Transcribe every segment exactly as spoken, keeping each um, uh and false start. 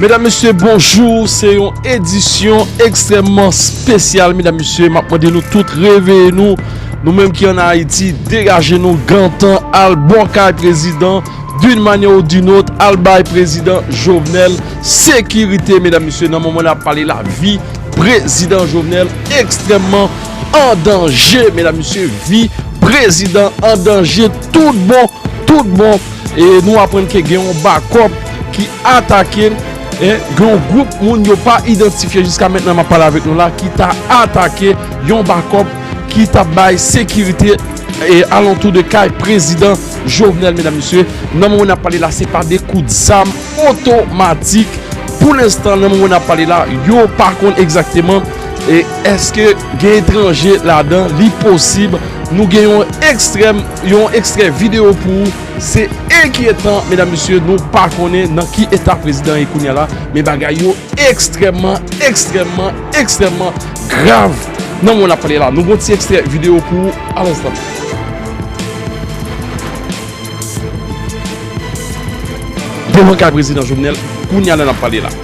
Medam, mesye, bonjou. Se yon edisyon ekstrèmman espesyal, medam, mesye. M ap mande nou tout reveye nou. Nou menm ki ann Ayiti, degaje nou, gentan al bò kay prezidan, d'une manière ou d'une autre, al bay prezidan Jovenel sekirite, medam, mesye. Nan moman n ap pale la, vi prezidan Jovenel ekstrèmman an danje, medam, mesye. Vi prezidan an danje, tout bon, tout bon. E nou aprann ke gen yon bakòp ki atake, en, gen yon gwoup moun yo pa idantifye jiska mentnan, m ap pale avèk nou la, ki ta atake yon bakòp ki t ap bay sekirite, e, alantou de kay prezidan Jovenel, medam, mesye. Nan moman n ap pale la, se pa de kout zam otomatik. Pou lenstan, nan moman n ap pale la, yo pa konn egzakteman, e, èske gen etranje ladan. Li posib. Nou gen yon ekstrè, yon ekstrè videyo pou ou. Se enkyetan, medam, mesye, nou pa konnen nan ki eta prezidan ye kounye a la, men bagay yo ekstrèmman, ekstrèmman, ekstrèmman grav. Nan moman n ap pale la, nou gon ti ekstrè videyo pou ou a lenstan. Devan kay prezidan Jovenel, kounye a la n ap pale la.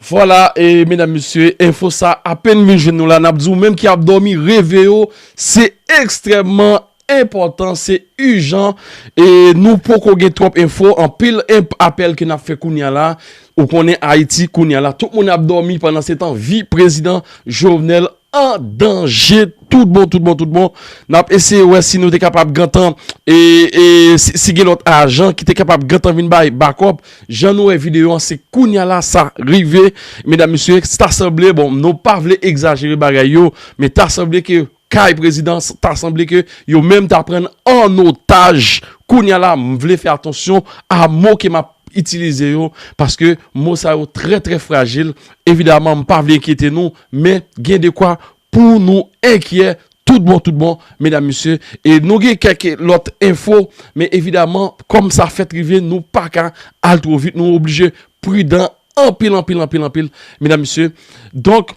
Vwala, e medam, mesye, enfo sa apèn vin jwenn nou la, n ap di w menm ki ap dòmi, reveye w, se ekstrèmman enpòtan, se ijan, e nou poko gen twòp enfo, anpil enp-, apèl ke n ap fè kounye a la, ou konnen Ayiti kounye a la, tout moun ap dòmi, pandan se tan, vi prezidan Jovenel an danje, tout bon, tout bon, tout bon. N ap eseye wè si nou te kapab gentan, e, e si, si gen lòt ajan ki te kapab gentan vin bay bakòp. Jan nou wè videyo an, se kounye a la sa rive. Medam, mesye, ta sanble, bon, nou pa vle egzajere bagay yo, men ta sanble ke kay prezidan, ta sanble ke yo menm ta pran an otaj. Kounye a la, m vle fè atansyon a mo ke m ap itilize yo, paske mo sa yo trè, trè frajil. Evidaman, m pa vle enkyete nou, men gen dekwa pou nou enkyè, tout bon, tout bon, medam, mesye. E nou gen kèk lòt enfo, men evidaman, kòm sa fèt rive, nou pa ka al twò vit, nou oblije pridan anpil, anpil, anpil, anpil, medam, mesye. Donk,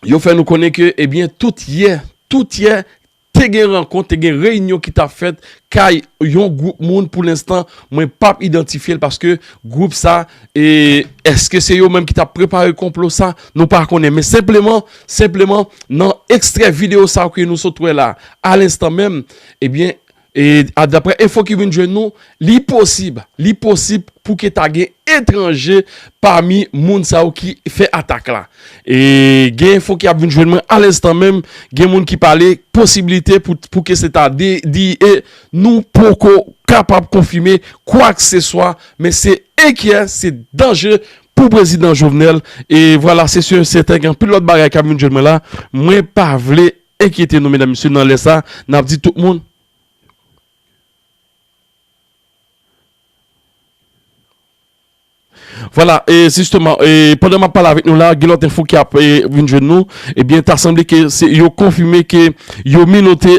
yo fè nou konnen ke, ebyen, tout yè, tout yè, te gen rankont, te gen reyinyon ki t ap fèt kay yon gwoup moun. Pou lenstan, mwen p ap idantifye l paske gwoup sa, e, èske se yo menm ki t ap prepare konplo sa? Nou pa konnen. Men senpleman, senpleman, nan ekstrè videyo sa ke nou sot wè la, a lenstan menm, ebyen, e, a, daprè enfo ki vin jwenn nou, li posib, li posib pou ke ta gen etranje pami moun sa yo ki fè atak la. E gen enfo ki ap vin jwenn mwen a lenstan menm, gen moun ki pale posiblite pou, pou ke se ta de, de, e nou poko kapab konfime kwakeseswa, men se enkyè, se danje pou prezidan Jovenel. E vwala, se si e sèten, gen anpil lòt bagay k ap vin jwenn mwen la. Mwen pa vle enkyete nou, medam, mesye, nan lè sa, n ap di tout moun. Vwala, e jisteman, e pandan m ap pale avèk nou la, gen lòt enfo ki ap, e, vin jwenn nou. Ebyen, ta sanble ke se, yo konfime ke yo minote,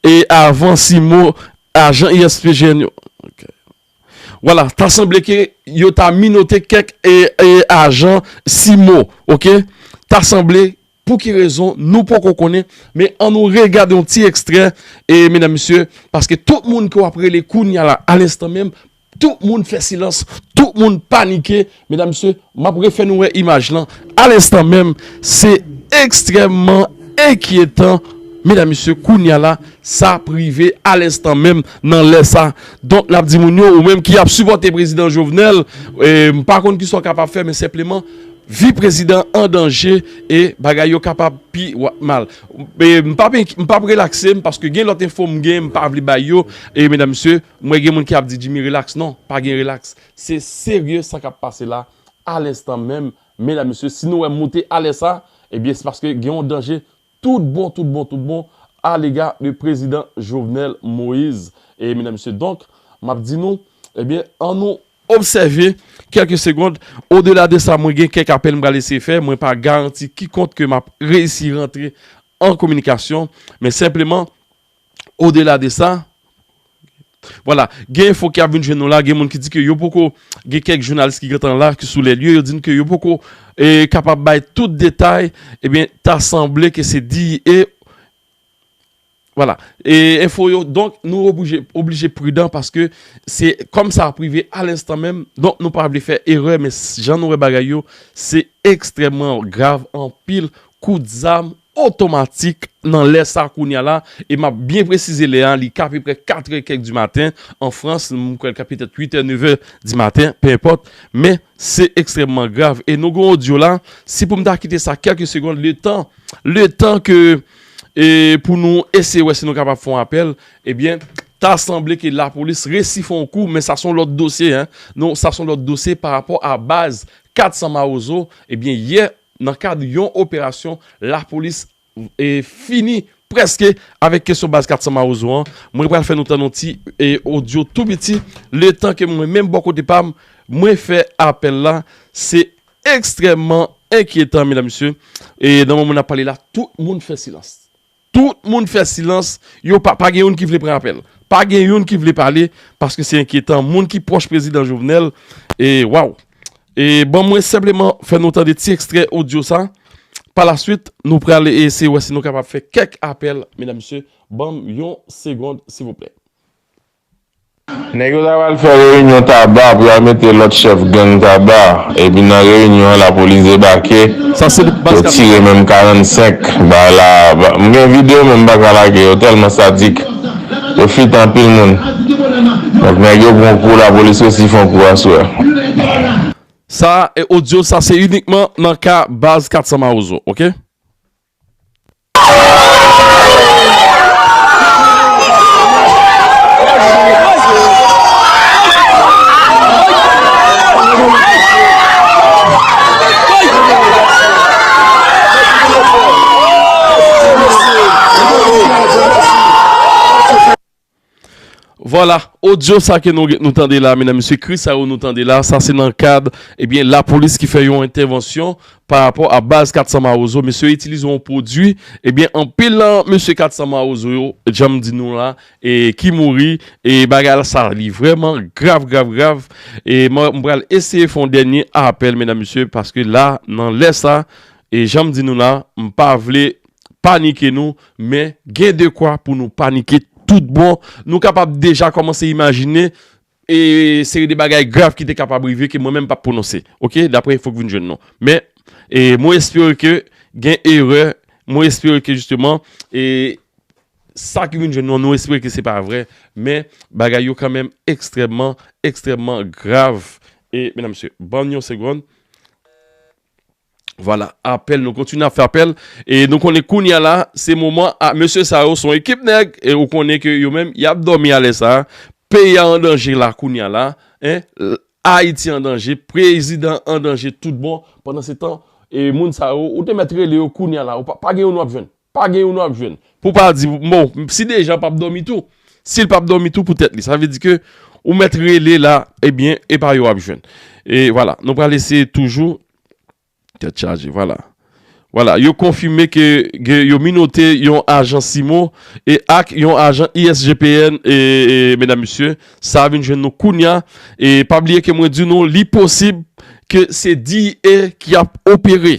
e, avan simo ajan I S P G N yo. Ok. Vwala, ta sanble ke yo ta minote kèk, e, e, ajan simo, ok? Ta sanble, pou ki rezon, nou poko konnen, men ann nou regade yon ti ekstrè, e, medam, mesye, paske tout moun ke w ap rele kounye a la, a lenstan menm, tout moun fè silans, tout moun panike, medam, mesye, m ap refè nou wè imaj lan, a lenstan menm, se ekstrèmman enkyetan, medam, mesye, kounye a la, sa ap rive a lenstan menm nan lè sa. Donk, n ap di moun yo, ou menm ki ap sipòte prezidan Jovenel, e, m pa konn kisa w kapab fè, men senpleman, vi prezidan an danje e bagay yo kapab pi wa-, mal. E, m p ap, m p ap relakse m paske gen lòt enfo m gen, m pa vle bay yo. E, medam, mesye, m wè gen moun ki ap di, "Jimmy, relaks." Non, pa gen relaks. Se serye sa k ap pase la, a lenstan menm, medam, mesye. Si nou wè m moute a lè sa, ebyen, se paske gen yon danje tout bon, tout bon, tout bon, à l'égard de prézidan Jovenel Moïse. E medam, mesye, donk, m ap di nou, ebyen, ann nou obsève kèlke segond. Odela de sa, mwen gen kèk apèl m pral eseye fè. Mwen pa garanti kikont ke m ap reyisi rantre an kominikasyon. Men senpleman, odela de sa, vwala, gen enfo ki ap vin jwenn nou la, gen moun ki di ke yo poko, gen kèk jounalis ki gentan la, ki sou lè lye, yo di n ke yo poko, e, kapab bay tout detay, ebyen, ta sanble ke se D E A, vwala. E enfo yo, donk, nou oblije, oblije pridan paske se kòm sa ap rive alenstan menm, donk, nou pa vle fè erè, men s-, jan nou wè bagay yo, se ekstrèmman grav, anpil kout zam otomatik nan lè sa kounye a la, e m ap byen presize lè a, li ka apeprè katrè kèk di maten, an Frans, m kwè l ka petèt uit è, nèf è di maten, pe enpòt, men se ekstrèmman grav. E nou gen odyo la, si pou m ta kite sa kèlke segond, letan, letan ke, e, pou nou eseye wè si nou kapab fè yon apèl, ebyen, ta sanble ke lapolis resi fè yon kou, men sa se yon lòt dosye, en. Non, sa se yon lòt dosye pa rapò a baz kat san Mawozo, ebyen, yè, nan kad yon operasyon, lapolis, e, fini prèske avèk kesyon baz kat san Mawozo an. Mwen pral fè nou tann yon ti, e, odyo tou piti, letan ke mwen menm bò kote pa m, mwen fè apèl la. Se ekstrèmman enkyetan, medam, mesye. E nan moman n ap pale la, tout moun fè silans. Tout moun fè silans. Yo pa, pa gen youn ki vle pran apèl. Pa gen youn ki vle pale, paske se enkyetan. Moun ki pwòch prezidan Jovenel, e, waw. E ban mwen senpleman fè nou tande ti ekstrè odyo sa. Pa la swit, nou pral eseye wè si nou kapab fè kèk apèl, medam, mesye. Ban m yon segond, silvouplè. Nèg yo ta pral fè reyinyon Taba pou y al mete lòt chèf gang Taba. Epi nan reyinyon an, lapolis debake. Sa se baz yo tire menm karannsenk. Bay la, ba, m gen videyo, men m pa ka lage yo, tèlman sadik. Yo fite anpil moun. Donk, nèg yo pran kou, lapolis resi fè yon kou aswè. Sa, e, odyo sa, se inikman nan ka baz kat san Mawozo, oke? Vwala, odyo sa ke nou, nou tande la, medam, mesye, kri sa yo nou tande la, sa se nan kad, ebyen, lapolis ki fè yon entèvansyon pa rapò a baz kat san Mawozo. Mesye yo itilize yon pwodui, ebyen, anpil nan mesye kat san Mawozo yo, jan m di nou la, e ki mouri, e bagay la sa, li vrèman grav, grav, grav. E mwen, m pral eseye fè yon dènye apèl, medam, mesye, paske la, nan lè sa, e jan m di nou la, m pa vle panike nou, men gen dekwa pou nou panike tout bon. Nou kapab deja kòmanse imajine, e, seri de bagay grav ki te kapab rive ke mwen menm p ap pwononse. Oke? Daprè enfo k vin jwenn nou. Men, e, mwen espere ke gen erè. Mwen espere ke jisteman, e, sa ki vin jwenn nou, nou espere ke se pa vrè. Men, bagay yo kanmenm ekstrèmman, ekstrèmman grav. E, medam, mesye, ban m yon segonn. Vwala, apèl, nou kontinye ap fè apèl. E nou konnen kounye a la, se moman a mesye sa yo, se yon ekip nèg, e ou konnen ke yo menm, y ap dòmi alè sa. Peyi a an danje la, kounye a la. En, Ayiti an danje, prezidan an danje, tout bon. Pandansetan, e moun sa yo, ou te mèt rele yo kounye a la, ou pa, pa gen youn w ap jwenn. Pa gen youn w ap jwenn. Pou pa di, bon, si Dejan p ap dòmi tou, si l p ap dòmi tou pou tèt li, sa vle di ke ou mèt rele la, ebyen, e pa yo w ap jwenn. E vwala, nou pral eseye toujou. Tèt chaje, vwala. Vwala, yo konfime ke, ke yo minote yon ajan simo e ak yon ajan I S G P N, e, e, medam, mesye, sa vin jwenn nou kounye a. E pa bliye ke mwen di nou, li posib ke se D E A ki ap opere.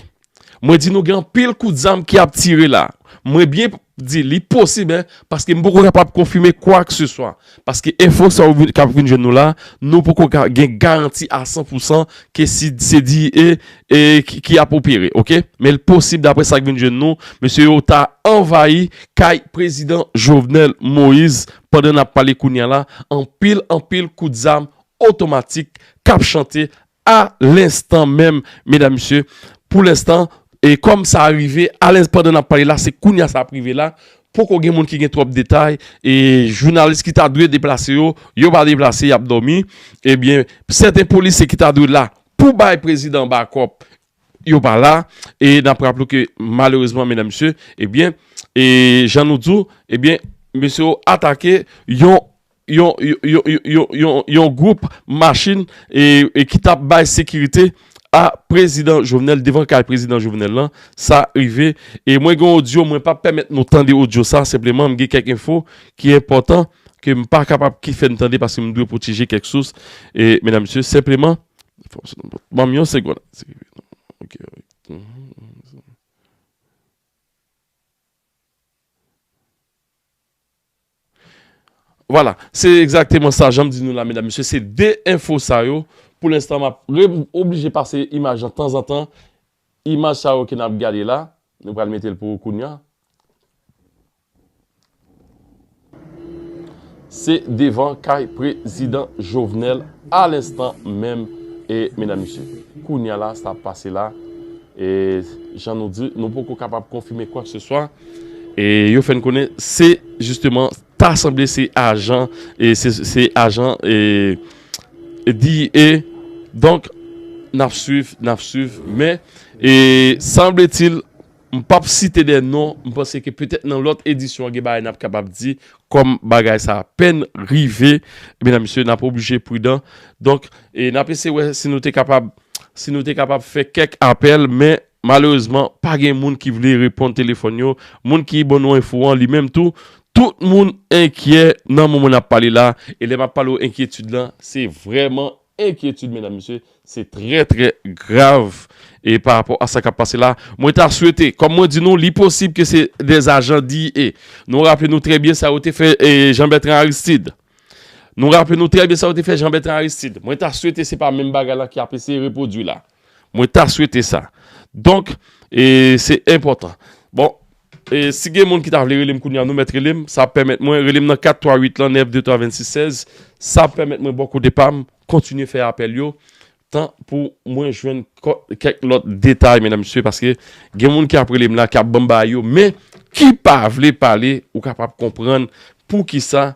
Mwen di nou gen anpil kout zam ki ap tire la. Mwen byen di li posib, en, paske m poko kapab konfime kwakeseswa. Paske enfo sa yo vin, k ap vin jwenn nou la, nou poko ka gen garanti a san pou san ke si se D E A, e, ki, ki ap opere, oke? Men l posib, daprè sa k vin jwenn nou, mesye yo ta anvayi kay prezidan Jovenel Moïse pandan n ap pale kounye a la, anpil, anpil kout zam otomatik k ap chante a lenstan menm, medam, mesye, pou lenstan, e kòm sa rive, alens-, pandan n ap pale la, se kounye a sa ap rive la, poko gen moun ki gen twòp detay, e jounalis ki ta dwe deplase yo, yo pa deplase, y ap dòmi, ebyen, sèten polisye ki ta dwe la pou bay prezidan bakòp, yo pa la, e n ap raple ke, malerezman, medam, mesye, ebyen, e jan nou di w, ebyen, mesye yo atake yon yon, yon, yon, yon, yon, yon gwoup machin e, e ki t ap bay sekirite a prezidan Jovenel, devan kay prezidan Jovenel lan, sa rive. E mwen gen odyo, mwen p ap pèmèt nou tande odyo sa, senpleman, m gen kèk enfo ki enpòtan, ke m pa kapab ki fè n tande, paske m dwe pwoteje kèk sous. E, medam, mesye, senpleman, ban m yon segonn. Ok, ok. Vwala, se egzakteman sa, jan m di nou la, medam, mesye, se de enfo sa yo. Pou lenstan, m ap re-, oblije pase imaj lan tanzantan. Imaj sa yo ke n ap gade la, nou pral mete l pou ou kounya. Se devan kay prezidan Jovenel alenstan menm, e, medam, mesye. Kounya la, sa ap pase la. E, jan nou di, nou poko kapab konfime kwakeseswa. E yo fè n konnen se jisteman ta sanble se ajan, e se, se ajan, e, D E A. Donk, n ap swiv, n ap swiv, men, e, sanbletil, m p ap site de non, m panse ke petèt nan lòt edisyon an gen bagay n ap kapab di, kòm bagay sa apèn rive, medam, mesye, n ap oblije pridan. Donk, e n ap eseye wè si nou te kapab, si nou te kapab fè kèk apèl, men malerezman, pa gen moun ki vle reponn telefòn yo. Moun ki ban nou enfo an, li menm tou, tout moun enkyè nan moman n ap pale la. E lè m ap pale w enkyetid lan, se vrèman enkyetid, medam, mesye. Se trè, trè grav, e pa rapò a sa k ap pase la. Mwen ta swete, kòm mwen di nou, li posib ke se de ajan D E A. Nou raple nou trè byen sa yo te fè, e, Jean Bertrand Aristide. Nou raple nou trè byen sa yo te fè Jean Bertrand Aristide. Mwen ta swete se pa menm bagay la ki ap eseye repwodui la. Mwen ta swete sa. Donk, e, se enpòtan. Bon, e, si gen moun ki ta vle rele m kounya, nou mèt rele m. Sa ap pèmèt mwen, rele m nan kat twa uit lan, nèf de twa vennsis sèz. Sa ap pèmèt mwen, bò kote pa m, kontinye fè apèl yo. Tan pou mwen jwenn kò-, kèk lòt detay, medam, mesye, paske gen moun ki ap rele m la, ki ap ban m bagay yo, men ki pa vle pale, ou kapab konprann poukisa.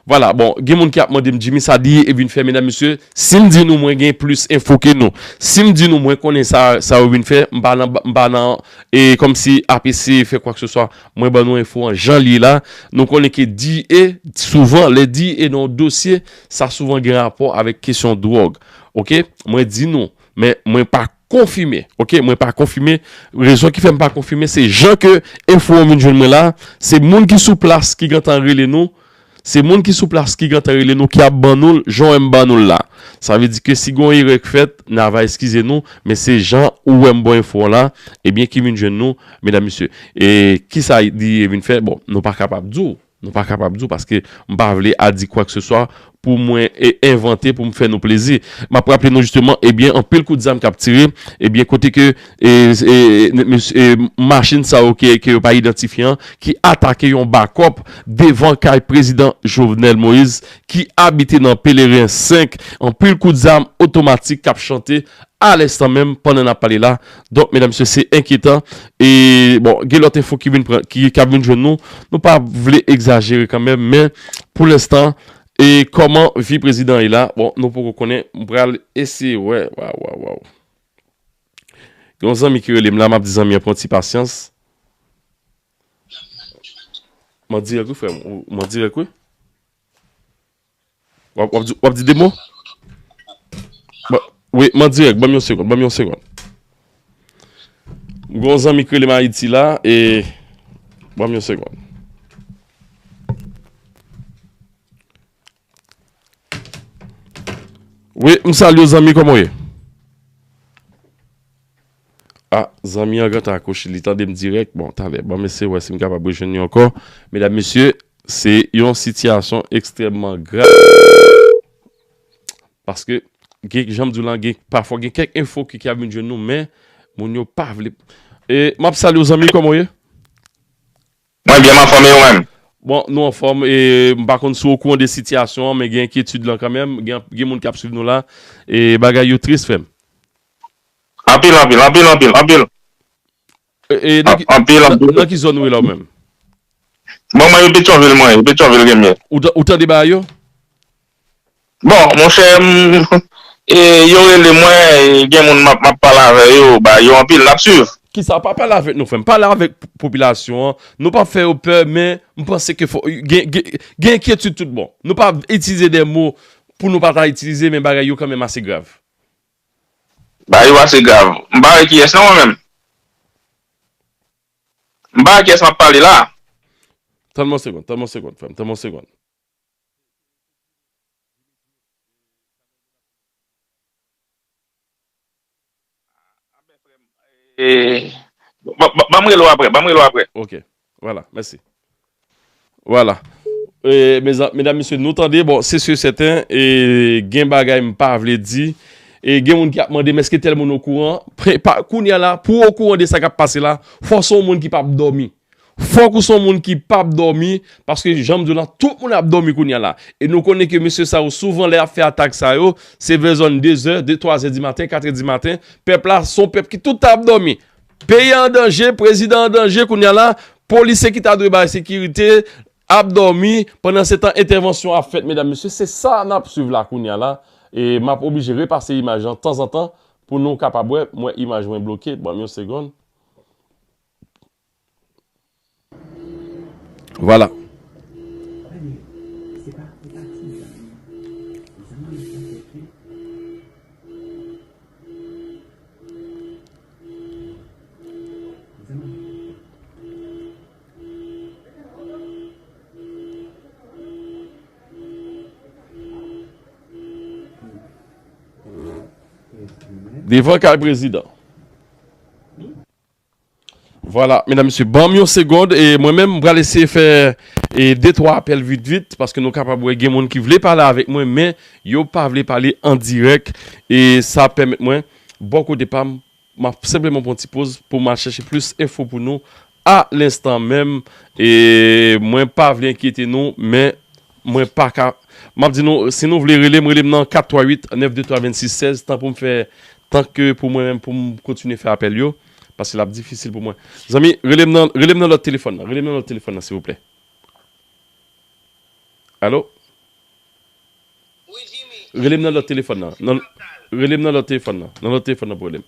Vwala, bon, gen moun ki ap mande m, Jimmy, sa D E A vin fè, medam, mesye, si m di nou mwen gen plis enfo ke nou, si m di nou mwen konnen sa, sa yo vin fè, m pa nan, m pa nan, e, kòmsi ap eseye fè kwakeseswa, mwen ban nou enfo an jan l ye la. Nou konnen ke D E A, souvan, lè D E A nan yon dosye, sa souvan gen rapò avèk kesyon dwòg. Oke? Mwen di nou, men mwen pa konfime. Oke? Mwen pa konfime. Rezon ki fè m pa konfime, se jan ke enfo an vin jwenn mwen la. Se moun ki sou plas ki gentan rele nou. Se moun ki sou plas ki gentan rele nou, ki ap ban nou l, jan w wè m ban nou l la. Sa vle di ke si gen yon erè k fèt, n a va eskize nou, men se jan ou wè m ba w enfo an la, ebyen, ki vin jwenn nou, medam, mesye. E kisa D E A vin fè? Bon, nou pa kapab di w. Nou pa kapab di w paske m pa vle a di kwakeseswa pou mwen e envante pou m fè nou plezi. M ap raple nou jisteman, ebyen, anpil kout zam k ap tire, ebyen, kote ke, e, e, mesye, e, machin sa yo ke, ke yo pa idantifye an, ki atake yon bakòp devan kay prezidan Jovenel Moïse, ki abite nan Pelerin senk. Anpil kout zam otomatik k ap chante alenstan menm pandan n ap pale la. Donk, medam, mesye, se enkyetan. E, bon, gen lòt enfo ki vin pran, ki, k ap vin jwenn nou. Nou pa vle egzajere kanmenm, men pou lenstan, e kòman vi prezidan ye la, bon, nou poko konnen. M pral eseye wè. Waw, waw, waw. Gen yon zanmi ki rele m la, m ap di zanmi an pran ti pasyans. M an dirèk wi, frè m. Ou, m an dirèk wi. W ap, w ap di, w ap di de mo? Ba, wi, m an dirèk. Ban m yon segonn. Ban m yon segonn. M gen yon zanmi ki rele m Ayiti la, e ban m yon segonn. Wi, m salye w, zanmi, kòman w ye? A, zanmi an gentan akwoche, li tande m dirèk. Bon, talè, ban m eseye wè si m kapab rejwenn li ankò. Medam, mesye, se yon sitiyasyon ekstrèmman grav. Paske, gen, jan m di w lan, gen, pafwa gen kèk enfo ki, ki ap vin jwenn nou, men moun yo pa vle. E, m ap salye w, zanmi, kòman w ye? Mwen byen, m anfòm, e ou menm? Bon, nou anfòm, e m pa konn si w okouran de sitiyasyon an, men gen enkyetid lan kanmenm, gen, gen moun k ap swiv nou la, e bagay yo tris, frè m. Anpil, anpil, anpil, anpil, anpil. E, e, nan ki, anpil, nan, anpil. Nan ki zòn ou ye la ou menm? Bon, mwen, e Petyonvil, mwen, e Petyonvil, Renmen. Ou ta-, ou tande bagay yo? Bon, monchè, m, e, yo rele mwen, e, gen moun m ap, m ap pale avè yo, ba, yo anpil, n ap swiv. Kisa? Pa pale avèk nou, frè m. Pale avèk p-, popilasyon an. Nou p ap fè yo pè, men m panse ke fò, gen, gen, gen enkyetid tout bon. Nou pa itilize de mo pou nou pa ta itilize, men bagay yo kanmenm ase grav. Bagay yo ase grav. M pa wè kiyès non, mwen menm. M pa wè kiyès m ap pale la. Tann m yon segonn, tann m yon segonn, frè m, tann m yon segonn. E, ban, ban, ban m rele w apre, ban m rele w apre. Ok, vwala, mèsi. Vwala. E, mezan-, medam, mesye, nou tande, bon, se si e sèten, e, gen bagay m pa vle di, e, gen moun ki ap mande, men èske tèl moun okouran? Pre-, pa, kounye a la, pou w okouran de sa k ap pase la, fò w se yon moun ki p ap dòmi. Fòk ou se yon moun ki p ap dòmi, paske jan m di w la, tout moun ap dòmi kounye a la. E nou konnen ke mesye sa yo, souvan lè y ap fè atak sa yo, se vè zòn de zè, de, twa zè di maten, kat è di maten, pèp la, se yon pèp ki tout tan ap dòmi. Peyi a an danje, prezidan an danje kounye a la, polisye ki ta dwe bay sekirite ap dòmi, pandan se tan entèvansyon ap fèt, medam, mesye, se sa n ap swiv la kounye a la. E m ap oblije repase imaj lan tanzantan pou nou kapab wè, mwen imaj mwen bloke, ban m yon segonn. Vwala. Devan kay prezidan. Vwala, medam, mesye, ban m yon segonn, e mwen menm, m pral eseye fè, e, de, twa apèl vit, vit, paske nou kapab wè gen moun ki vle pale avèk mwen, men yo pa vle pale an dirèk, e sa pèmèt mwen, bò kote pa m, m ap senpleman pran ti poz pou m al chèche plis enfo pou nou a lenstan menm, e mwen pa vle enkyete nou, men mwen pa ka, m ap di nou, si nou vle rele m, rele m nan kat twa uit nèf de twa vennsis sèz, tan pou m fè, tan ke pou mwen menm, pou m kontinye fè apèl yo. Paske l ap difisil pou mwen. Zanmi, rele m nan, rele m nan lòt telefòn nan. Rele m nan lòt telefòn nan, silvouplè. Alo? Rele m nan lòt telefòn nan. Nan, rele m nan lòt telefòn nan. Nan lòt telefòn nan pou rele m.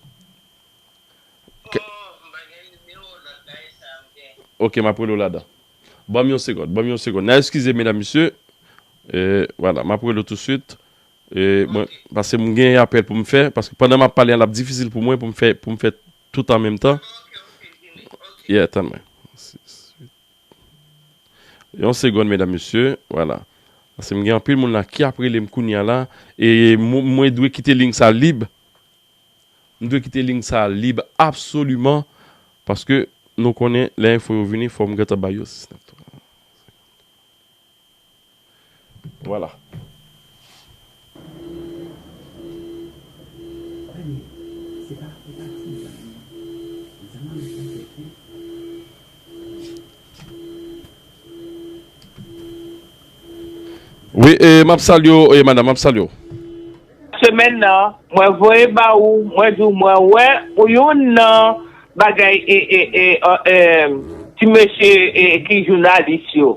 Ok, m ap rele w ladan. Ban m yon segonn, ban m yon segonn. N a eskize, medam, mesye. E, vwala, m ap rele w touswit. E, mwen, paske m gen apèl pou m fè, paske pandan m ap pale a, l ap difisil pou mwen pou m fè, pou m fè tout an menm tan. Yeah, tann mwen. Yon segonn, medam, mesye, vwala. Paske m gen anpil moun la ki ap rele m kounye a la, e mwen, mwen dwe kite liy sa lib. M dwe kite liy sa lib absoliman, paske nou konnen lè enfo yo vini, fò m gentan bay yo. Vwala. Wi, e, m ap salye w, e, madanm, m ap salye w. Semèn nan, mwen voye ba ou, mwen di w mwen wè ou youn nan bagay, e, e, e, e, e, ti mesye, e, ki jounalis yo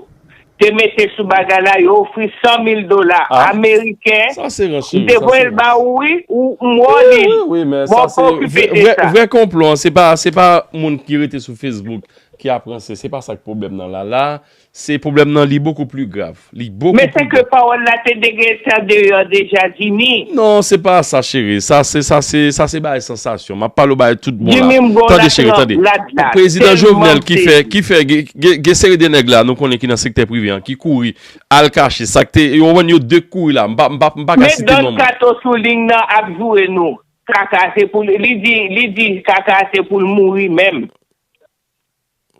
te mete sou bagay la, yo ofri san mil dola ameriken. Sa se ranch, cheri, m te voye l ba ou, wi, ou m wè li. Wi, wi, men sa se vrè, vrè konplo an. Se pa, se pa moun ki rete sou Facebook ki ap ranse. Se pa sa k pwoblèm nan la. La, se pwoblèm nan, li bokou pli grav. Li bokou pli grav. Men se ke pawòl la te deja deyò deja, Jimmy. Non, se pa sa, cheri. Sa se, sa se, sa se bagay sansasyon. M ap pale w bagay tout bon la. Jimmy, m gon lakran lad la. Prezidan Jovenel ki fè, ki fè, gen, gen, gen seri de nèg la, nou konnen ki nan sektè prive an, ki kouri, al kache. Sa k te, yo wè yo de kouri la. M pa, m pa, m pa ka site non moun. Men Don Kato sou liy nan ap joure nou. Kaka se pou li, li di, li di kaka se pou l mouri menm.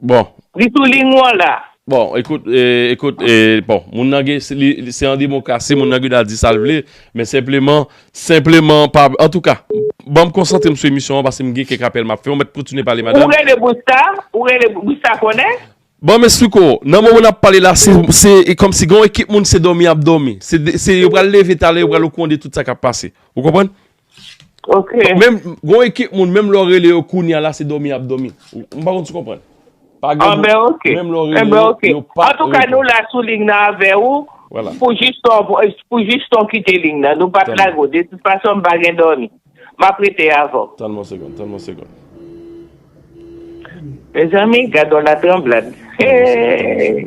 Bon. Li sou liy ou an la. Bon, ekout, e, ekout, e, bon, moun nan gen, se, li, li, se an demokrasi, moun nan gen dwa di sa l vle, men senpleman, senpleman, pa, antouka, ban m konsantre m sou emisyon an, paske m gen kèk apèl m ap fè, ou mèt kontinye pale, madanm. Ou rele Busta, ou rele Busta konnen? Bon, m esplike w, nan moman n ap pale la, se, se, e kòmsi gen yon ekip moun, se dòmi y ap dòmi. Se, se, yo pral leve talè, yo pral okouran de tout sa k ap pase. Ou konprann? Ok. Menm, gon ekip moun, menm lè w rele yo kounye a la, se dòmi y ap dòmi. M pa konn si w konprann. Pa gen moun, menm lè w rele yo, yo pa reponn. Antouka, nou la sou liy nan avè ou. Vwala. Pou jiston, pou, pou jiston kite liy nan. Nou p ap lage w. De tout fason, m pa gen dòmi. M ap rete avè w. Tann m yon segonn, tann m yon segonn. Mezanmi, gad yon latranblad. Hey!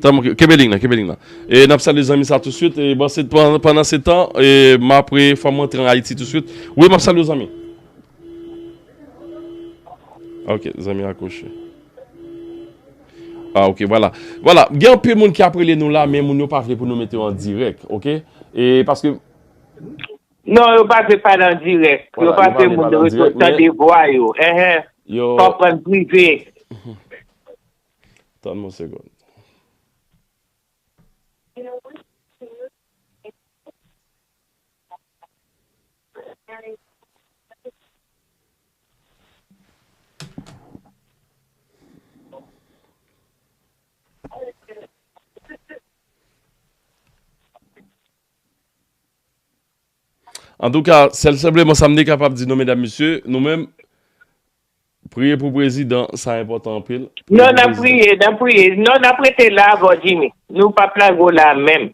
Tanm, kenbe liy nan, kenbe liy nan. E n ap salye zanmi sa touswit. E bon, se pandan, pandan se tan, e m apre, fò m rantre an Ayiti touswit. Wi, m ap salye w, zanmi. Ok, zanmi akwoche. Ah, ok, vwala. Vwala, gen anpil moun ki ap rele nou la, men moun yo pa vle pou nou mete yo an dirèk, ok? E paske Non, yo pa vle pale an dirèk. Yo pa vle moun reto tande vwa yo. Enhen. Fò pran prive. Tann m yon segonn. Antouka, sèl senpleman sa m te kapab di nou, medam, mesye, nou menm, priye pou prezidan, sa enpòtan anpil. Non, n ap priye, n ap priye. Non, n ap rete la avè w, Jimmy. Nou p ap lage w la menm.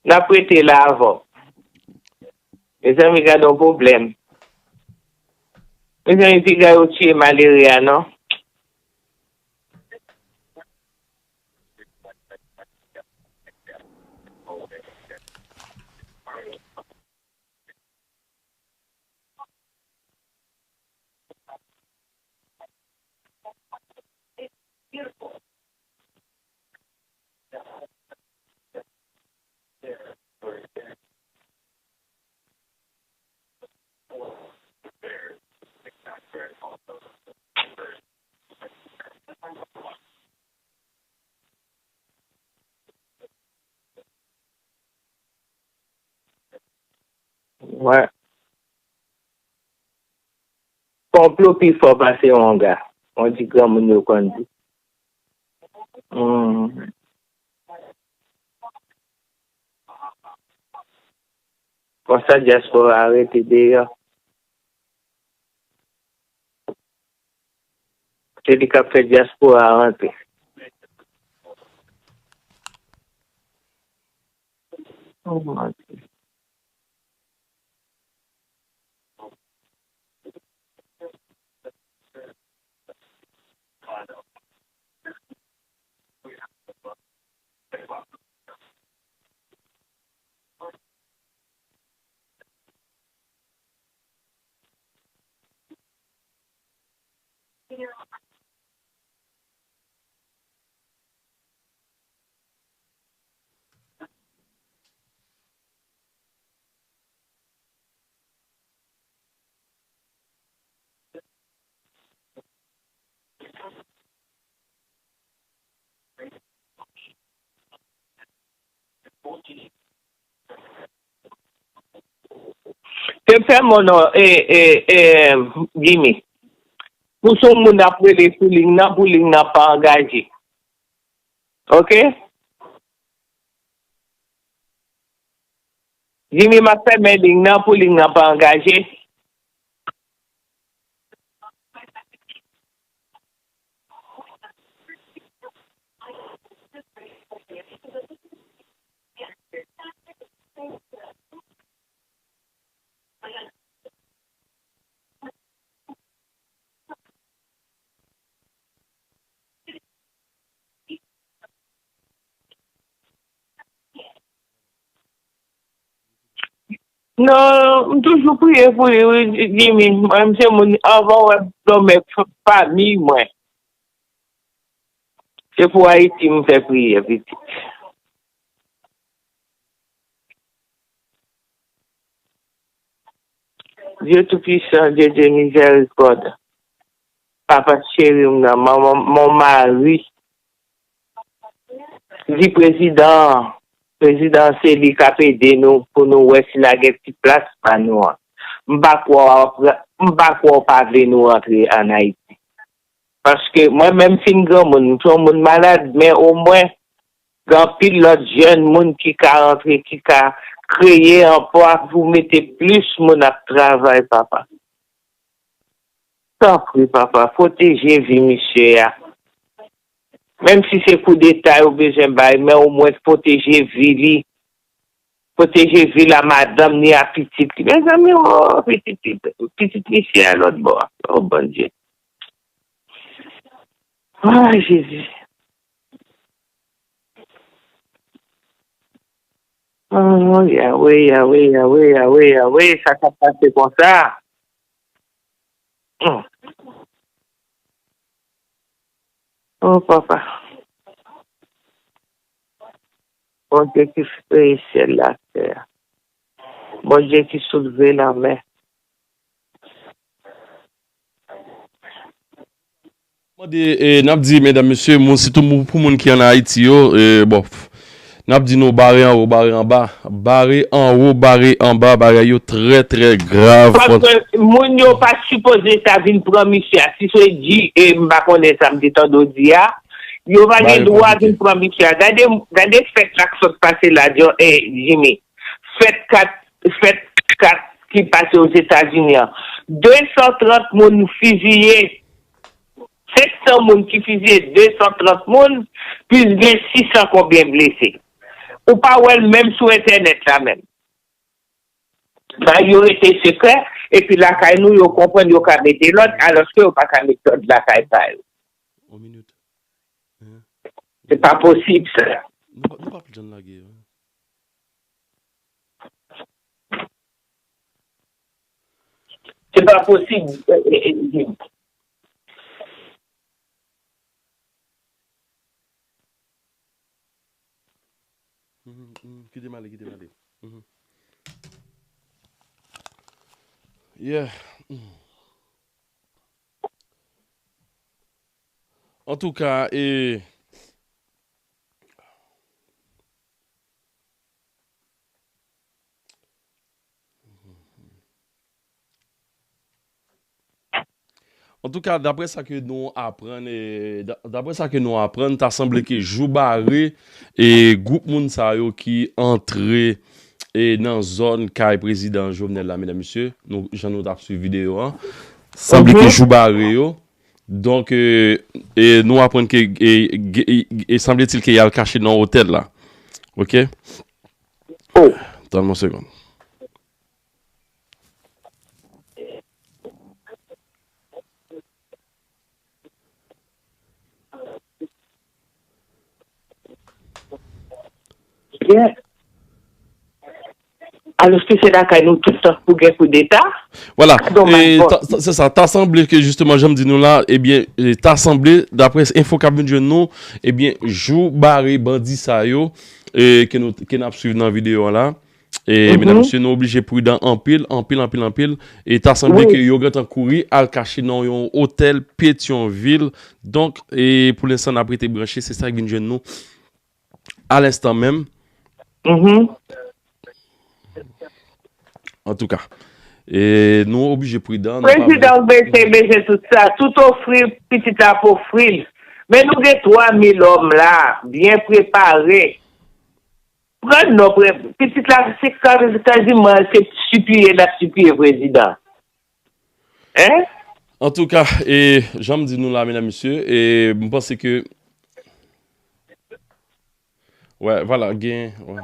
N ap rete la avè w. Mezanmi, gad yon pwoblèm. Mezanmi, piga yo tiye malere a, non? Wè. Konplo pi fò pase onga. On di granmoun yo konn di. Hmm. Konsa dyaspora a rete deyò. Se li k ap fè dyaspora a rantre. Te fè mwen non, e, e, e, Jimmy. Pou se yon moun ap rele sou liy nan, pou liy nan pa angaje. Ok? Jimmy, m ap fèmen liy nan pou liy nan pa angaje. Non, m toujou priye pou li, wi, Jimmy. Mwen, m se moun, anvan w wè m nonmen fanmi mwen. Se pou Ayiti m fè priyè, pitit. Dye Toupisan, Dye de mizèrikòd, Papa cheri m nan, manman, mon mari, di prezidan an, prezidan an se li k ap ede nou pou nou wè si n a gen ti plas pa nou an. M pa kwè w ap, m pa kwè w pa vle nou rantre ann Ayiti. Paske mwen menm fin granmoun, m se yon moun malad, men omwen gen anpil lòt jèn moun ki ka rantre, ki ka kreye anplwa pou mete plis moun ap travay, papa. Tanpri, papa, pwoteje vi misye a. Menm si se koudeta yo bezwen bay, men omwen pwoteje vi li. Pwoteje vi l a madanm ni a pitit li. Mezanmi, o, pitit li, pitit misye a lòt bò a. O, Bondye. Ah, Jezi. Oh, Yahweh, Yahweh, Yahweh, Yahweh, Yahweh, sa k ap pase konsa? Hmm. Oh, papa. Bondye ki kreye syèl la, tè a. Bondye ki soulve lanmè. Mande, e, n ap di, medam, mesye, moun, sitou pou moun ki ann Ayiti yo, e, bon, n ap di nou bare anwo, bare anba, bare anwo, bare anba, bagay yo trè, trè grav. Paske moun yo pa sipoze ta vin pran misye a. Si se di, e, m pa konnen sa m te tande w di a, yo pa gen dwa vin pran misye a. Gade, gade fèt la k sot pase la, Jimmy. Fèt kat, fèt kat ki pase Ozetazini an. De san trant moun fiziye, senk san moun ki fiziye, de san trant moun, plis gen sis san konbyen blese. Ou pa wè l menm sou entènèt la menm. Bagay yo rete sekrè, epi lakay nou, yo konprann yo ka mete lòd, alòske yo pa ka mete lòd lakay pa yo. Se pa posib, sa. Se pa posib. Kite m ale, kite m ale. Yeah. Antouka, e. Antouka, daprè sa ke nou aprann, e, da- daprè sa ke nou aprann, ta sanble ke jou bare, e, gwoup moun sa yo ki antre, e, nan zòn kay prezidan Jovenel la, medam, mesye, nou, jan nou t ap swiv videyo a, sanble ke jou bare yo. Donk, e, e, nou aprann ke, e, e, e, e sanble-t-il ke y al kache nan otèl la. Oke? Tann m yon segonn. Alòske se lakay nou tout tan pou gen koudeta. Vwala. Se sa. Ta sanble ke jisteman, jan m di nou la, ebyen, ta sanble, daprè enfo k ap vin jwenn nou, ebyen, jou bare bandi sa yo, e, ke nou, ke n ap swiv nan videyo a la. E, medam, mesye, nou oblije pridan anpil, anpil, anpil, anpil. E ta sanble ke yo gentan kouri al kache nan yon otèl Petyonvil. Donk, e, pou lenstan, n ap rete branche, se sa k vin jwenn nou a lenstan menm. Antouka, e, nou oblije pridan. Prezidan bezwen, bezwen tout sa. Tout ofri, pitit la ap ofri l. Men nou gen twa mil òm la, byen prepare. Pran non, pre- pitit la se ka- kaziman se sipliye l ap sipliye prezidan. Hein? Antouka, e, jan m di nou la, medam, mesye, e, m panse ke, wè, vwala, gen, wè.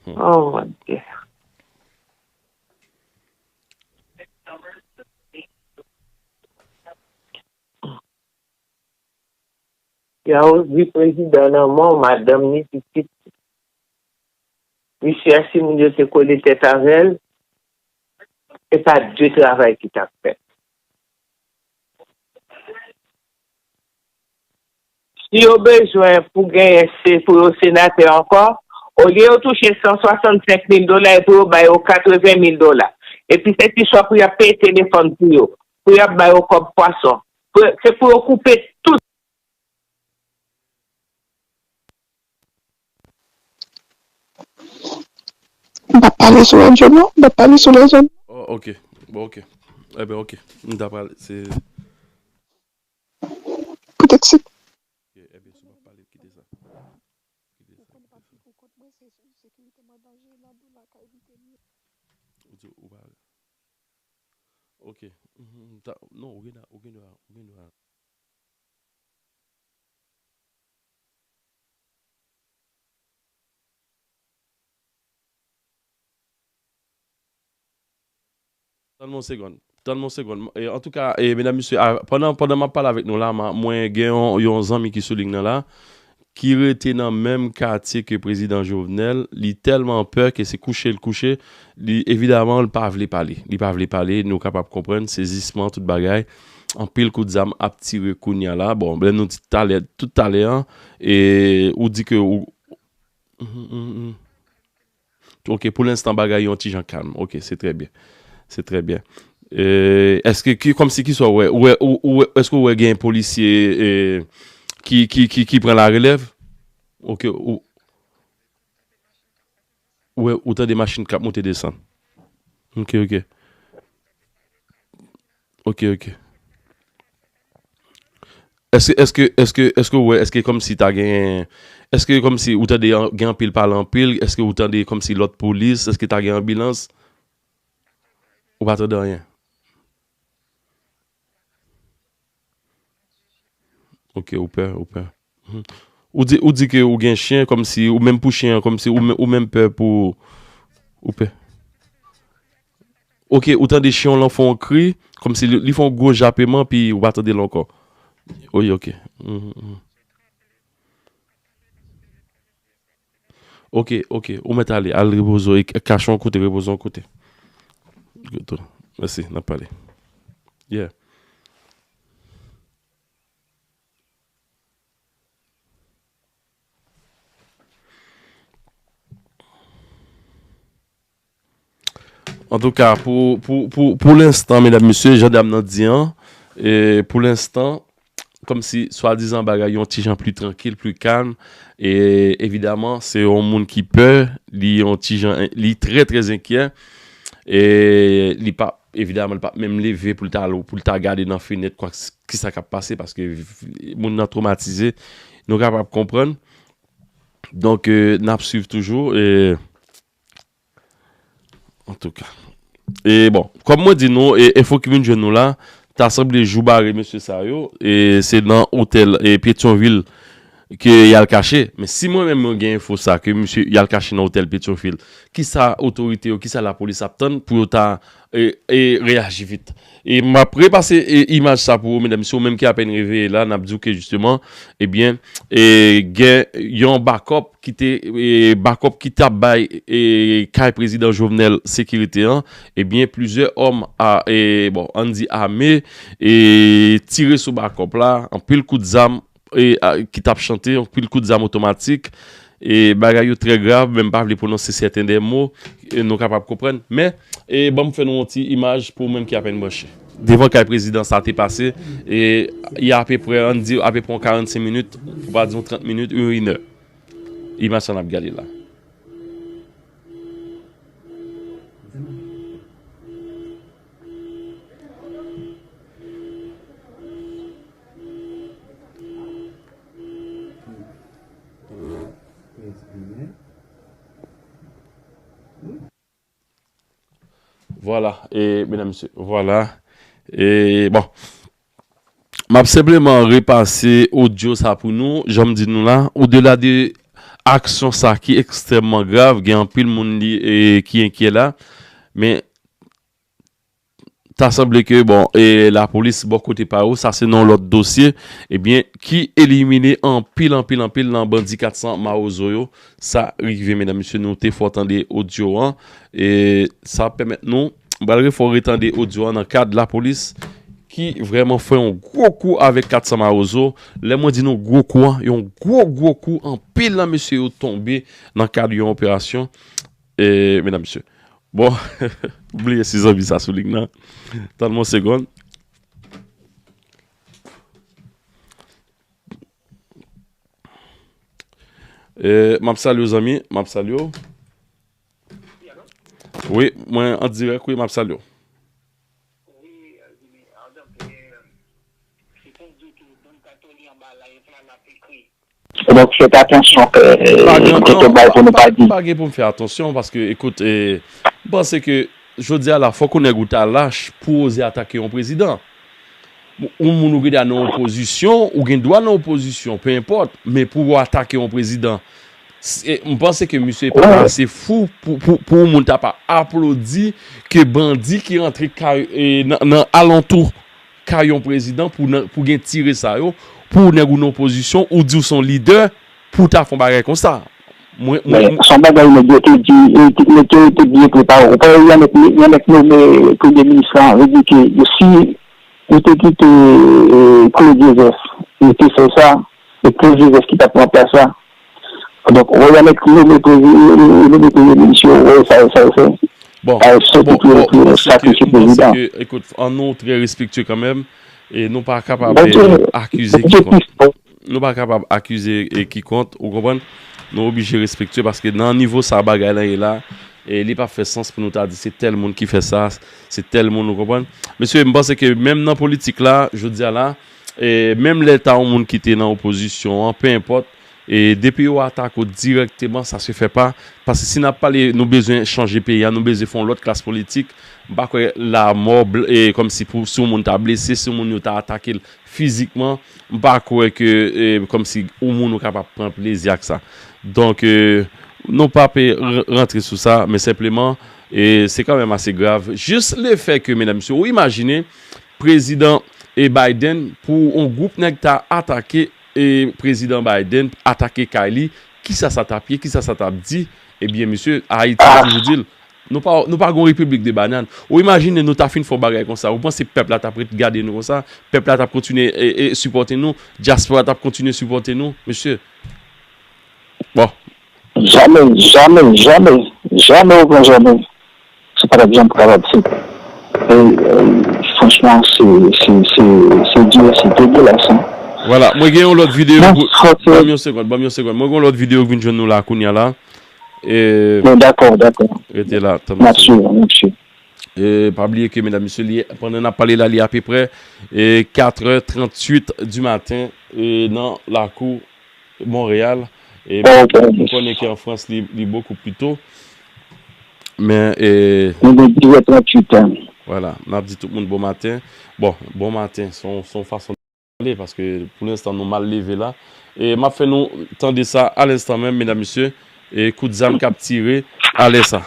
Oh mon Dieu. Yaw, vi prezidan nan men w, madanm ni pitit. Misye a, si moun yo te kole tèt avè l, se pa de travay ki t ap fèt. Si yo bezwen pou genyen se pou yo senatè ankò, olye yo touche san swasannsenk mil dola, e pou yo ba yo katreven mil dola. Epi se ti swa pou y ap peye telefòn pou yo, pou y ap ba yo kòb pwason. Se pou yo koupe tout. M p ap pale sou radyo non, m p ap pale sou rezo non. Oh, ok. Bon, ok. Eben, ok. M ta pral, se. Poutèt se. Ok, eben, si w p ap pale, kite sa. Kite sa, kite sa. Ou di ou pa. Ok. Mhm, ta, non, ou gen dwa, ou gen dwa, ou gen dwa. Tann m yon segonn. Tann m yon segonn. E, antouka, e, medam, mesye, a, pandan, pandan m ap pale avèk nou la, ma, mwen gen yon, yon zanmi ki sou liy nan la, ki rete nan menm katye ke prezidan Jovenel. Li tèlman pè ke se kouche l kouche. Li, evidaman, li pa vle pale. Li pa vle pale, nou kapab konprann, sezisman, tout bagay. Anpil kout zam ap tire kounye a la. Bon, lè nou di talè, tout talè an, e ou di ke ou, Mhm, mhm, mhm. Ok, pou lenstan, bagay yo yon ti jan kalm. Ok, se trè byen. Se trè byen. E, èske, ki, kòmsi ki sa w wè? Ou wè, ou, ou wè, èske w wè gen polisye, e, ki, ki, ki, ki pran larelèv? Ok, ou, ou wè, ou tande machin k ap monte desann. Ok, ok. Ok, ok. Èske, èske, èske, èske w wè, èske kòmsi ta gen, èske kòmsi ou tande an- gen anpil pale anpil, èske ou tande kòmsi lòt polis, èske ta gen anbilans? Ou pa tande anyen? Ok, ou pè, ou pè. Mhm. Ou di, ou di ke ou gen chen, kòmsi, ou menm pou chen an, kòmsi, ou men- ou menm pè pou, ou pè. Ok, ou tande chen an lan fè yon kri, kòmsi li, li fè yon gwo japeman, pi ou pa tande l ankò. Wi, ok. Mhm, mhm. Ok, ok, ou mèt ale, al repoze w, e k- kache yon kote, repoze yon kote. Good. Mèsi, n ap pale. Yeah. Antouka, pou, pou, pou, pou lenstan, medam, mesye, jan dam nan di an, e pou lenstan, kòmsi swadizan bagay yon ti jan pli trankil, pli kalm, e evidaman, se yon moun ki pè, li yon ti jan, li trè, trè enkyè, e li pa, evidaman, li pa menm leve pou l ta, pou l ta gade nan fenèt, kwa, kisa k ap pase, paske moun nan twomatize, nou kapab konprann. Donk, e, n ap swiv toujou, e, Antouka. E bon, kòm mwen di nou, e, enfo ki vin jwenn nou la, ta sanble jou bare mesye sa yo, e se nan otèl, e, Petyonvil ke y al kache. Men si mwen menm mwen gen enfo sa ke misye y al kache nan otèl Petyonvil, kisa otorite yo, kisa lapolis ap tann pou yo ta, e, e, reyaji vit? E m ap repase, e, imaj sa pou ou, medam, mesye, ou menm ki apèn reveye la, n ap di w ke jisteman, ebyen, e, gen yon bakòp ki te, e, bakòp ki t ap bay, e, kay prezidan Jovenel sekirite an, ebyen, plizyè òm, a, e, bon, ann di ame, e, tire sou bakòp la, anpil kout zam, e, a, ki t ap chante, anpil kout zam otomatik, e, bagay yo trè grav, men m pa vle pwononse sèten de mo, e, nou kapab konprann, men, e, ban m fè nou yon ti imaj pou ou menm ki apèn branche. Devan kay prezidan sa te pase, e, y a apeprè, ann di, apeprè yon karannsenk minit, pou pa di yon trant minit, yon inè. Imaj sa n ap gade la. Vwala, e, medam, mesye, vwala. E, bon, m ap senpleman repase odyo sa pou nou, jan m di nou la, odela de aksyon sa ki ekstrèmman grav, gen anpil moun li, e, ki enkyè la, men ta sanble ke, bon, e, lapolis bò kote pa yo, sa se nan yon lòt dosye, ebyen, ki elimine anpil, anpil, anpil nan bandi kat san Mawozo yo. Sa rive, medam, mesye, nou te fè w tande odyo an, e sa pèmèt nou, m pral refè w retande odyo an nan kad lapolis ki vrèman fè yon gwo kou avèk kat san Mawozo. Lè mwen di nou gwo kou an, yon gwo, gwo kou, anpil nan mesye yo tonbe nan kad yon operasyon, e, medam, mesye. Bon, m bliye si zanmi sa sou liy nan. Tann m yon segonn. E, m ap salye w, zanmi, m ap salye w. Wi, mwen an dirèk, wi, m ap salye w. Donk, fèt atansyon, fè, kote w bay pou nou pa di. Pa gen pou m fè atansyon, paske, ekout, e, m panse ke, jodi a la, fòk ou nèg ou ta lach pou oze atake yon prezidan. Yon moun ou gen dwa nan opozisyon, ou gen dwa nan opozisyon, pe enpòt, men pou w atake yon prezidan, Se, m panse ke misye pa ase fou pou, pou, pou yon moun ta pa aplodi ke bandi ki rantre kay, e, nan, nan alantou kay yon prezidan pou nan, pou gen tire sa yo, pou nèg ou nan opozisyon, ou di w se yon lidè, pou w ta fè yon bagay konsa. Mwen, mwen, men se yon bagay nèg yo te di, e, te- nèg yo te byen prepare. Ou pa wè Yannick, Yannick nome premye minis la, yo di ke yo si yo te kite, e, Claude Joseph, yo te fè sa, e Claude Joseph ki t ap pran plas la. Donk, ou wè Yannick nome premye, nome premye minis yo, ou wè sa, sa yo fè. Bon, sa yo fè bon, pou yo, bon, pou yo mwen panse ke, sakrifye mwen panse prezidan. Ke, ekout, an nou trè respektye kanmenm, e nou pa kapab, Bondye, e, akize Bondye kikonk. Plis fò. Nou pa kapab akize, e, kikonk, ou konprann? Nou oblije respektye paske nan nivo sa bagay la ye la, e li pa fè sans pou nou ta di se tèl moun ki fè sa, se tèl moun, ou konprann? Mesye, m panse ke menm nan politik la, jodi a la, e menm lè ta yon moun ki te nan opozisyon an, pe enpòt, e depi yo atake w dirèkteman, sa se fè pa, paske si n ap pale, nou bezwen chanje peyi a, nou bezwen fè yon lòt klas politik, m pa kwè lamò, bl- e kòmsi pou si yon moun ta blese, si yon moun yo ta atake l, fizikman, m pa kwè ke, e, kòmsi ou moun ou kapab pran plezi ak sa. Donk, e, nou pa pe r- rantre sou sa, men senpleman, e, se kanmenm ase grav. Jis lefè ke, medam, mesye, ou imajine prezidan, e, Biden, pou yon gwoup nèg ta atake, e, prezidan Biden, atake kay li, kisa sa t ap ye, kisa sa t ap di? Ebyen, mesye, Ayiti, m toujou di l, Nou pa, nou pa gon repiblik de banàn. Ou imajine nou ta fin fè yon bagay konsa. Ou panse pèp la t ap ret gade nou konsa? Pèp la t ap kontinye, e, e, sipòte nou? Dyaspora t ap kontinye sipòte nou? Mesye. Bon. Jamè, jamè, jamè, jamè, o gran jamè. Sa pa t ap janm kapab fèt. E, e, franchman, se, se, se, se di, se degelas, hein. Vwala, mwen gen yon lòt videyo. Bon, pou, fòk ban m yon segonn, ban m yon segonn. Mwen gen yon lòt videyo k vin jwenn nou la kounye a la. E, bon, dakò, dakò. Rete la, tann yon segonn. M ap swiv, m ap swiv. E, pa bliye ke, medam, mesye, li, pandan n ap pale la, li apeprè, e, katrè tranntuit di maten, e, nan lakou Monreyal. E, oh, bon, m konnen ke an Frans, li, li bokou pito. Men, e, nou gen dizè tranntuit, hein. Vwala, n ap di tout moun bon maten. Bon, bon maten, se yon, se yon fason pale, paske pou lenstan nou mal leve la. E m ap fè nou tande sa alenstan menm, medam, mesye, e kout zam k ap tire alè sa.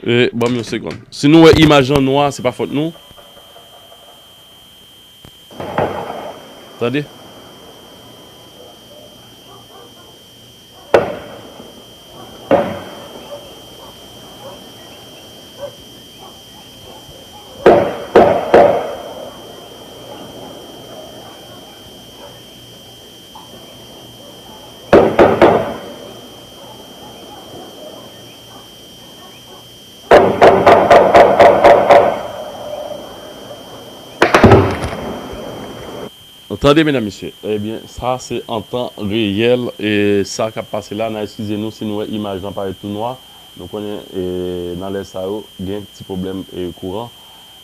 E, ban m yon segonn. Si nou wè imaj lan nwa, se pa fòt nou. Tande. Tande, medam, mesye. Ebyen, sa se an tan reyèl. E sa k ap pase la, n a eskize nou si nou wè imaj lan parèt tou nwa. Nou konnen, e, nan lè sa yo, gen ti pwoblèm, e, kouran.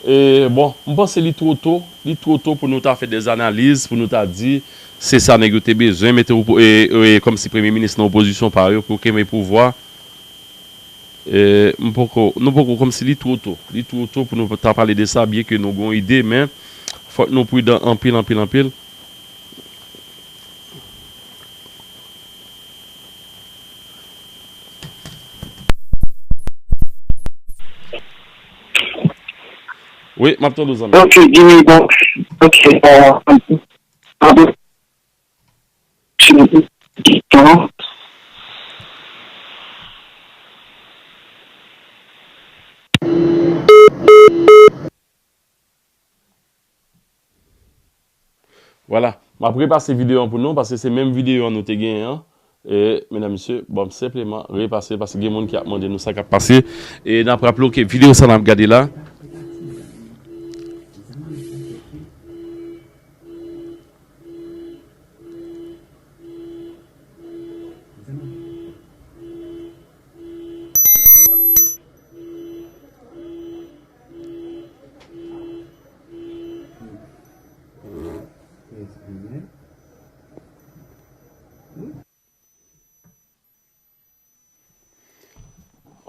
E, bon, m panse li two to. Li two to pou nou ta fè dèzanaliz, pou nou ta di, se sa nèg yo te bezwen, mete w pou, e, e, kòmsi premye minis nan opozisyon pa yo, pou kenbe pouvwa. E, m poko, nou poko, kòmsi li two to. Li two to pou nou ta pale de sa, byen ke nou gon ide, men fòk nou pridan anpil, anpil, anpil. Wi, m ap tande w, zanmi. Ok, Jimmy, bon, ok, euh, Vwala. M ap repase videyo an pou nou, paske se menm videyo an nou te genyen an. E, medam, mesye, bon, m senpleman repase, paske gen moun ki ap mande nou sa k ap pase. E n ap raple w ke videyo sa n ap gade la,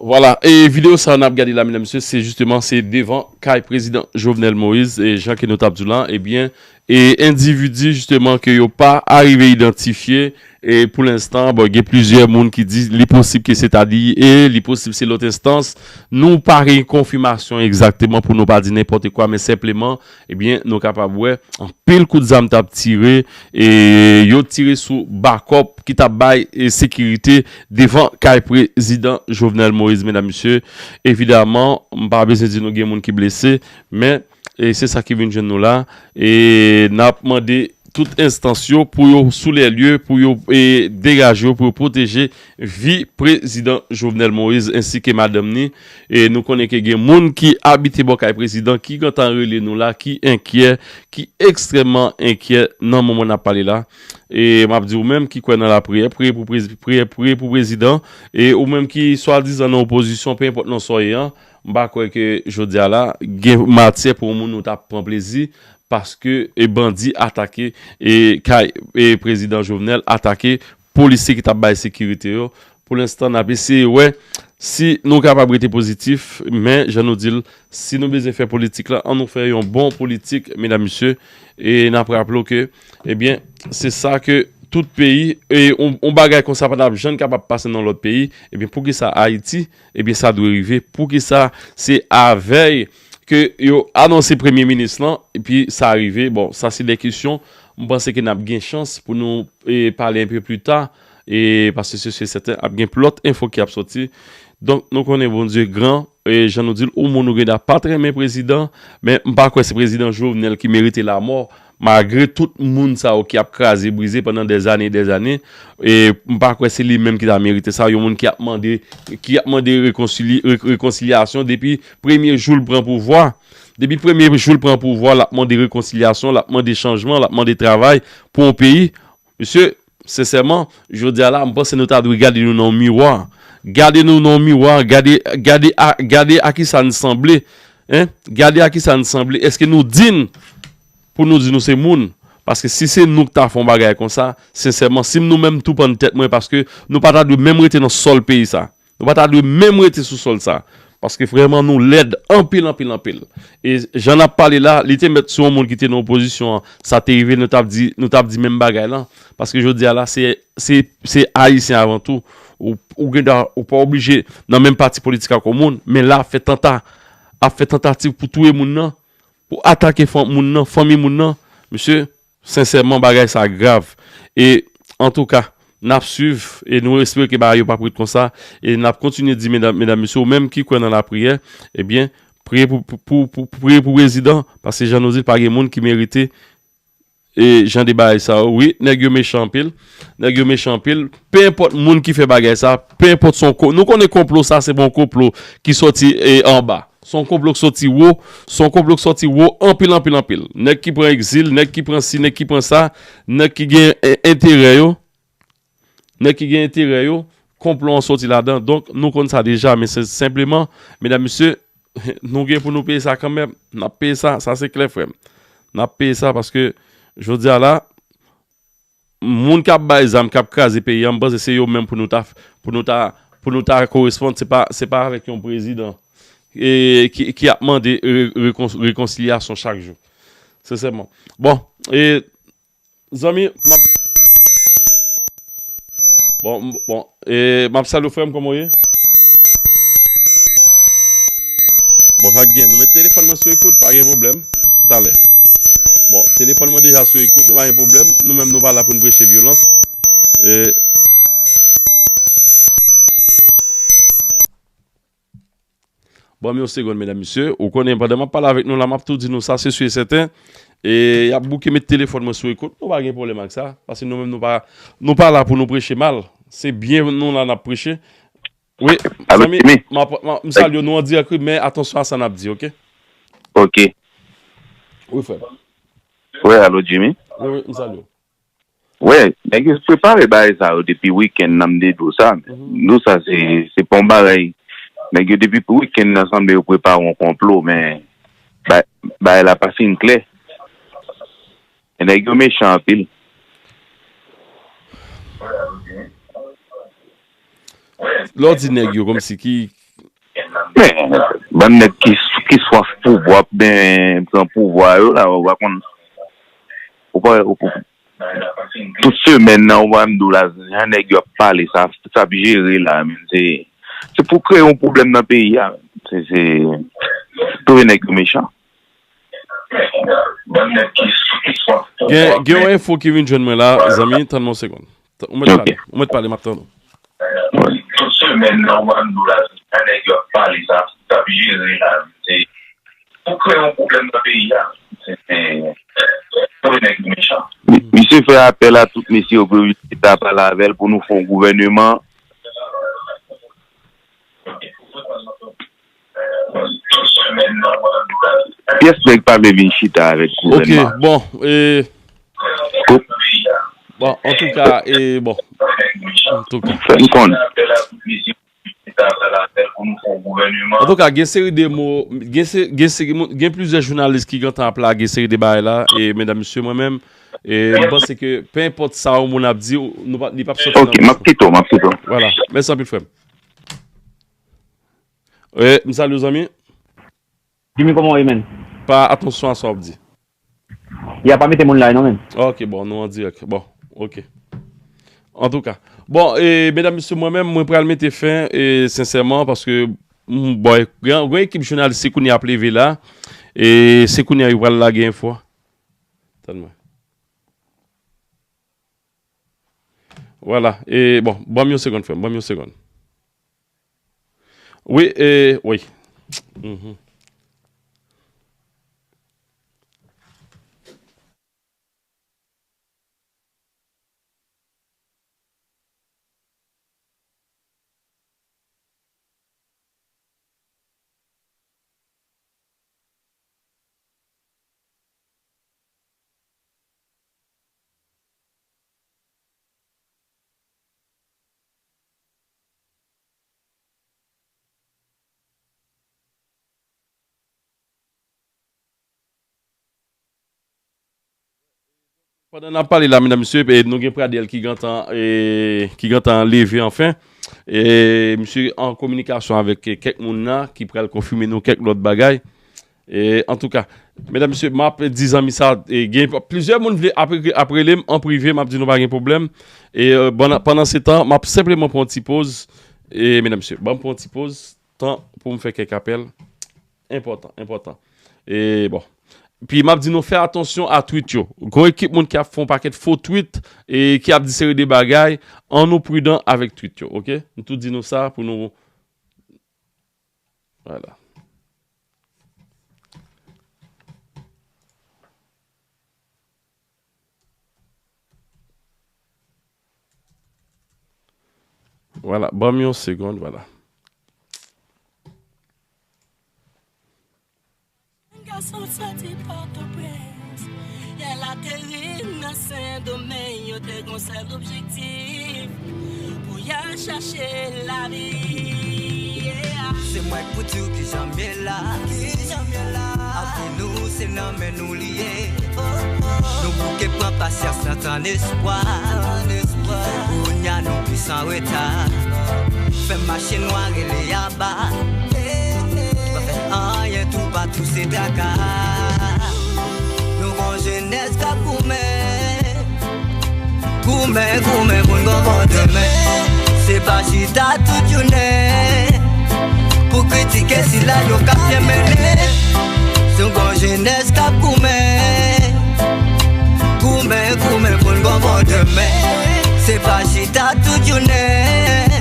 Vwala, e videyo sa a n ap gade la, medam, mesye, se jisteman, se devan kay prezidan Jovenel Moïse, e jan ke nou t ap di w la, ebyen, e endividi, jisteman, ke yo pa arive idantifye, E pou lenstan, bon, gen plizyè moun ki di li posib ke se Tadie, li posib se lòt enstans. Nou pa gen konfimasyon egzakteman pou nou pa di nenpòt kwa, men senpleman, ebyen, nou kapab wè anpil kout zam t ap tire, e yo tire sou bakòp ki t ap bay e sekirite devan kay prezidan Jovenel Moïse, medam, mesye. Evidaman, m pa bezwen di nou gen moun ki blese, men e se sa ki vin jwenn nou la. E n ap mande tout enstans yo pou yo sou lè lye, pou yo e, degaje yo, pou yo pwoteje vi prezidan Jovenel Moïse ensi ke madanm ni. E nou konnen ke gen moun ki abite bò kay prezidan ki gentan rele nou la, ki enkyè, ki ekstrèmman enkyè nan moman n ap pale la. E m ap di ou menm ki kwè nan lapriyè, priye pou prezi- priye, priye pou prezidan. E ou menm ki swadizan nan opozisyon, pe enpòt nan sa w ye an, m pa kwè ke jodi a la, gen matyè pou yon moun ou t ap pran plezi, paske e bandi atake e kay e prezidan Jovenel, atake polisye ki t ap bay sekirite yo. Pou lenstan, n ap eseye wè si nou kapab rete pozitif, men jan nou di l, si nou bezwen fè politik la, an nou fè yon bon politik, medam, mesye, e n ap raple w ke, ebyen, se sa ke tout peyi, e yon, yon bagay konsa pa t ap janm kapab pase nan lòt peyi, ebyen, poukisa Ayiti, ebyen, sa dwe rive? Poukisa se avèy ke yo anonse premye minis lan, epi sa rive? Bon, sa se de kesyon. M panse ke n ap gen chans pou nou e, pale enpe pli ta, e, paske se si e sèten, ap gen lòt enfo ki ap soti. Donk, nou konnen Bondye gran, e, jan nou di l, ou moun ou gen da pa t renmen prezidan, men m pa kwè se prezidan Jovenel ki merite lamò, malgre tout moun sa yo ki ap kraze, brize pandan dèzane, dèzane, e, m pa kwè se li menm ki ta merite sa, yon moun ki ap mande, ki ap mande rekonsilye, re- rekonsilyasyon depi premye jou l pran pouvwa. Depi premye jou l pran pouvwa, l ap mande rekonsilyasyon, l ap mande chanjman, l ap mande travay pou yon peyi. Mesye, sensèman, jodi a la, m panse nou ta dwe gade nou nan yon miwa. Gade nou nan yon miwa, gade, gade a, gade a kisa n sanble. Hein? Gade a kisa n sanble. Èske nou dign pou nou di nou se moun? Paske si se nou ki ta fè yon bagay konsa, sensèman, si m nou menm tou pann tèt mwen, paske nou pa ta dwe menm rete nan sòl peyi sa. Nou pa ta dwe menm rete sou sòl sa. Paske vrèman nou lèd anpil, anpil, anpil. E jan n ap pale la, li te mèt sou yon moun ki te nan opozisyon an, sa te rive, nou t ap di, nou t ap di menm bagay lan. Paske jodi a la, se, se, se Ayisyen avan tou. Ou, ou gen dwa, ou pa oblije nan menm pati politik ak yon moun, men la ap fè tanta, ap fè tantativ pou touye moun nan, pou atake fanm moun nan, fanmi moun nan. Mesye, sensèman, bagay sa grav. E, antouka, n ap swiv e nou espere ke bagay yo p ap ret konsa. E n ap kontinye di, medam, medam, mesye, ou menm ki kwè nan lapriyè, ebyen, priye pou, pou, pou, pou, priye pou prezidan, paske jan nou di l, pa gen moun ki merite e jan de bagay sa yo. Wi, nèg yo mechan anpil. Nèg yo mechan anpil. Pe enpòt moun ki fè bagay sa, pe enpòt se yon ko-, nou konnen konplo sa, se pa yon konplo ki sòti e, anba. Se yon konplo ki sòti wo, se yon konplo ki sòti wo anpil, anpil, anpil. Nèg ki pran egzil, nèg ki pran si, nèg ki pran sa, nèg ki gen e, enterè yo, nèg ki gen enterè yo, konplo an sòti ladan. Donk, nou konn sa deja, men se senpleman, medam, mesye, nou gen pou nou peye sa kanmenm. N ap peye sa, sa se klè, frè m. N ap peye sa paske, jodi a la, moun k ap bay zam, k ap kraze peyi a, m panse se yo menm pou nou ta, pou nou ta, pou nou ta koresponn, se pa, se pa avèk yon prezidan e, ki, ki ap mande re-, rekons-, rekonsilyasyon chak jou. Sensèman. Bon, e, zanmi, m ap, bon, m, bon, e, m ap salye w, frè m, kòman w ye? Bon, sa k gen? Nou met telefòn mwen sou ekout, pa gen pwoblèm. Talè. Bon, telefòn mwen deja sou ekout, nou pa gen pwoblèm. Nou menm, nou pa la pou n preche vyolans. E, Ban m yon segonn, medam, mesye. Ou konnen, pandan m ap pale avèk nou la, m ap tou di nou sa, se si e sèten. E y ap bouke met telefòn mwen sou ekout. Nou pa gen pwoblèm ak sa. Paske nou menm, nou pa, nou pa la pou nou preche mal. Se byen nou la n ap preche. Wi, alo, zanmi, Jimmy. M ap, m ap, m salye w, nou an dirèk, wi, men atansyon a sa n ap di, oke? Oke. Wi, frè. Wi, alo, Jimmy. Wi, wi, m salye w. Wi, nèg yo prepare bagay sa yo depi wikenn nan, m te di w sa. Mhm. Nou sa se, se pa yon bagay. Nèg yo depi wikenn nan sanble yo prepare yon konplo, men ba-, bagay la pa fin klè. Nèg yo mechan anpil. Lè w di nèg yo, kòmsi ki, men, bann nèg ki, ki swaf pouvwa, ap ben pran pouvwa yo la, ou pa konn, ou pa, ou, ou, Tout semèn nan, ou pa m di w la, jan nèg yo ap pale, sa, sa ap jere la, men se, se pou kreye yon pwoblèm nan peyi a, men. Se, se, touye nèg yo mechan. Gen, gen yon enfo ki vin jwenn mwen la, zanmi, tann mwen yon segonn. Ou mèt pale, ou mèt pale, m ap tann ou. Tout semèn nan, ou pa m di w la, jan nèg yo ap pale, sa, sa ap jere la, men se, pou kreye yon pwoblèm nan peyi a, se, se, touye nèg yo mechan. Misye fè apèl a tout mesye yo pou yo vin chita pale avè l pou nou fè yon gouvèneman. Pyès nèg pa vle vin chita avèk gouvènman. Ok, bon, e, bon, antouka, e, bon, antouka. Fè m konnen. Antouka, gen seri de mo, gen, se, gen, seri, gen plizyè jounalis ki gentan ap lage seri de bagay la, e medam, mesye, mwen menm, e m panse ke, pe enpòt sa yon moun ap di, nou pa, li p ap sòti nan. Ok, m ap kite w, m ap kite w. Vwala, mèsi anpil, frè m. E, m salye w, zanmi. Jimmy, kòman w ye, menn? Pa atansyon a sa w ap di. Ya pa mete moun la non, menn. Ok, bon, nou an dirèk. Bon, ok. Antouka. Bon, e, medam, mesye, mwen menm, mwen pral mete fen, e, sensèman, paske, m, bon, gen, gen ekip jounalis, se kounye a ap leve la, e se kounye a yo pral lage enfo a. Tann mwen. Vwala, e, bon, ban m yon segonn, frè m, ban m yon segonn. Wi, e, wi. Mhm. Pandan n ap pale la, medam, mesye, e, nou gen Pradel ki gentan, e, ki gentan leve anfen. E, misye an kominikasyon avèk, e, kèk moun la ki pral konfime nou kèk lòt bagay. E, antouka, medam, mesye, m ap di zanmi sa, e, gen plizyè moun vle ap, ap rele m an prive, m ap di nou pa gen pwoblèm. E, e, pandan, pandan se tan, m ap senpleman pran yon ti poz. E, medam, mesye, ban m pran yon ti poz, tan pou m fè kèk apèl. Enpòtan, enpòtan. E, bon. Pi m ap di nou fè atansyon a tweet yo. Gon ekip moun ki ap fè yon pakèt fo tweet e ki ap di seri de bagay. Ann nou pridan avèk tweet yo, ok? M tou di nou sa pou nou. Vwala. Vwala, ban m yon segonn, vwala. Gason soti Pòtoprens, y al ateri nan Sendomeng, yo te gon sèl objektif pou y al chache lavi. Se mwen k pou di w kijan m ye la. Avi nou se nan men nou li ye. Nou bouke pran pasyans nan tann espwa. Kounya nou pi san reta. Fè mache nwa rele aba. Pa fè anyen toupatou se traka. Nou gon jenès k ap goumen. Goumen, goumen pou n gon bon demen. Se pa chita tout jounen pou kritike sila yo k ap byen mennen. Se yon bon jenès k ap goumen. Goumen, goumen pou n gon bon demen. Se pa chita tout jounen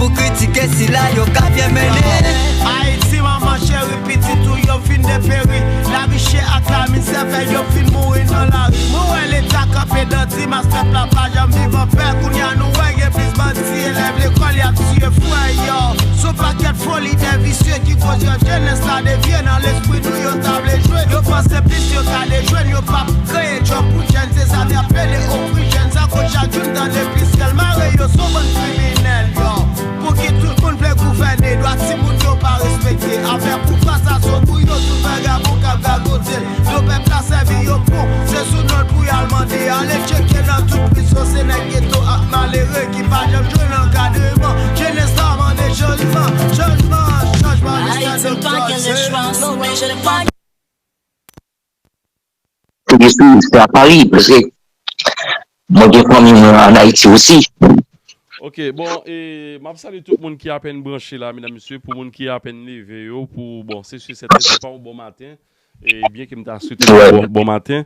pou kritike sila yo k ap byen mennen. Ayiti, manman cheri, pitit ou yo fin deperi. Lavi chè ak lamizè fè yo fin mouri nan lari. Mwen wè Leta kanpe nan di mas, pèp la pa janm viv anpè. Kounya nou wè gen plis bandi, elèv lekòl y ap tiye frè yo. Se yon pakèt fo lidè visye ki koz yo jenès la devye nan lespri nou yo ta vle jwe. Yo panse plis yo ka dejwenn, yo p ap kreye djòb pou jèn, se sa m ap pede ofri jèn sa, koz chak jou n tande plis kè l mare yo, se yon bann kriminèl yo. Pouki tout moun vle gouvène, dwa timoun yo pa respekte. Afè pouvwa sa se pou yo, tout vagabon k ap gagote l. Yo pèp la sèvi yo pou, se sou non l pou y al mande. Ale tcheke nan tout prizon, se nèg geto ak malere ki pa janm jwenn ankadreman. Jenès la mande chanjman, chanjman, Mister Doctor J. Tourism, se a Paris, paske Mwen gen fanmi mwen ann Ayiti osi. Ok, bon, e, m ap salye tout moun ki apèn branche la, medam, mesye, pou moun ki apèn leve yo, pou, bon, se si sèten, se pa yon bon maten, e byen ke m ta swete nou bon, bon maten.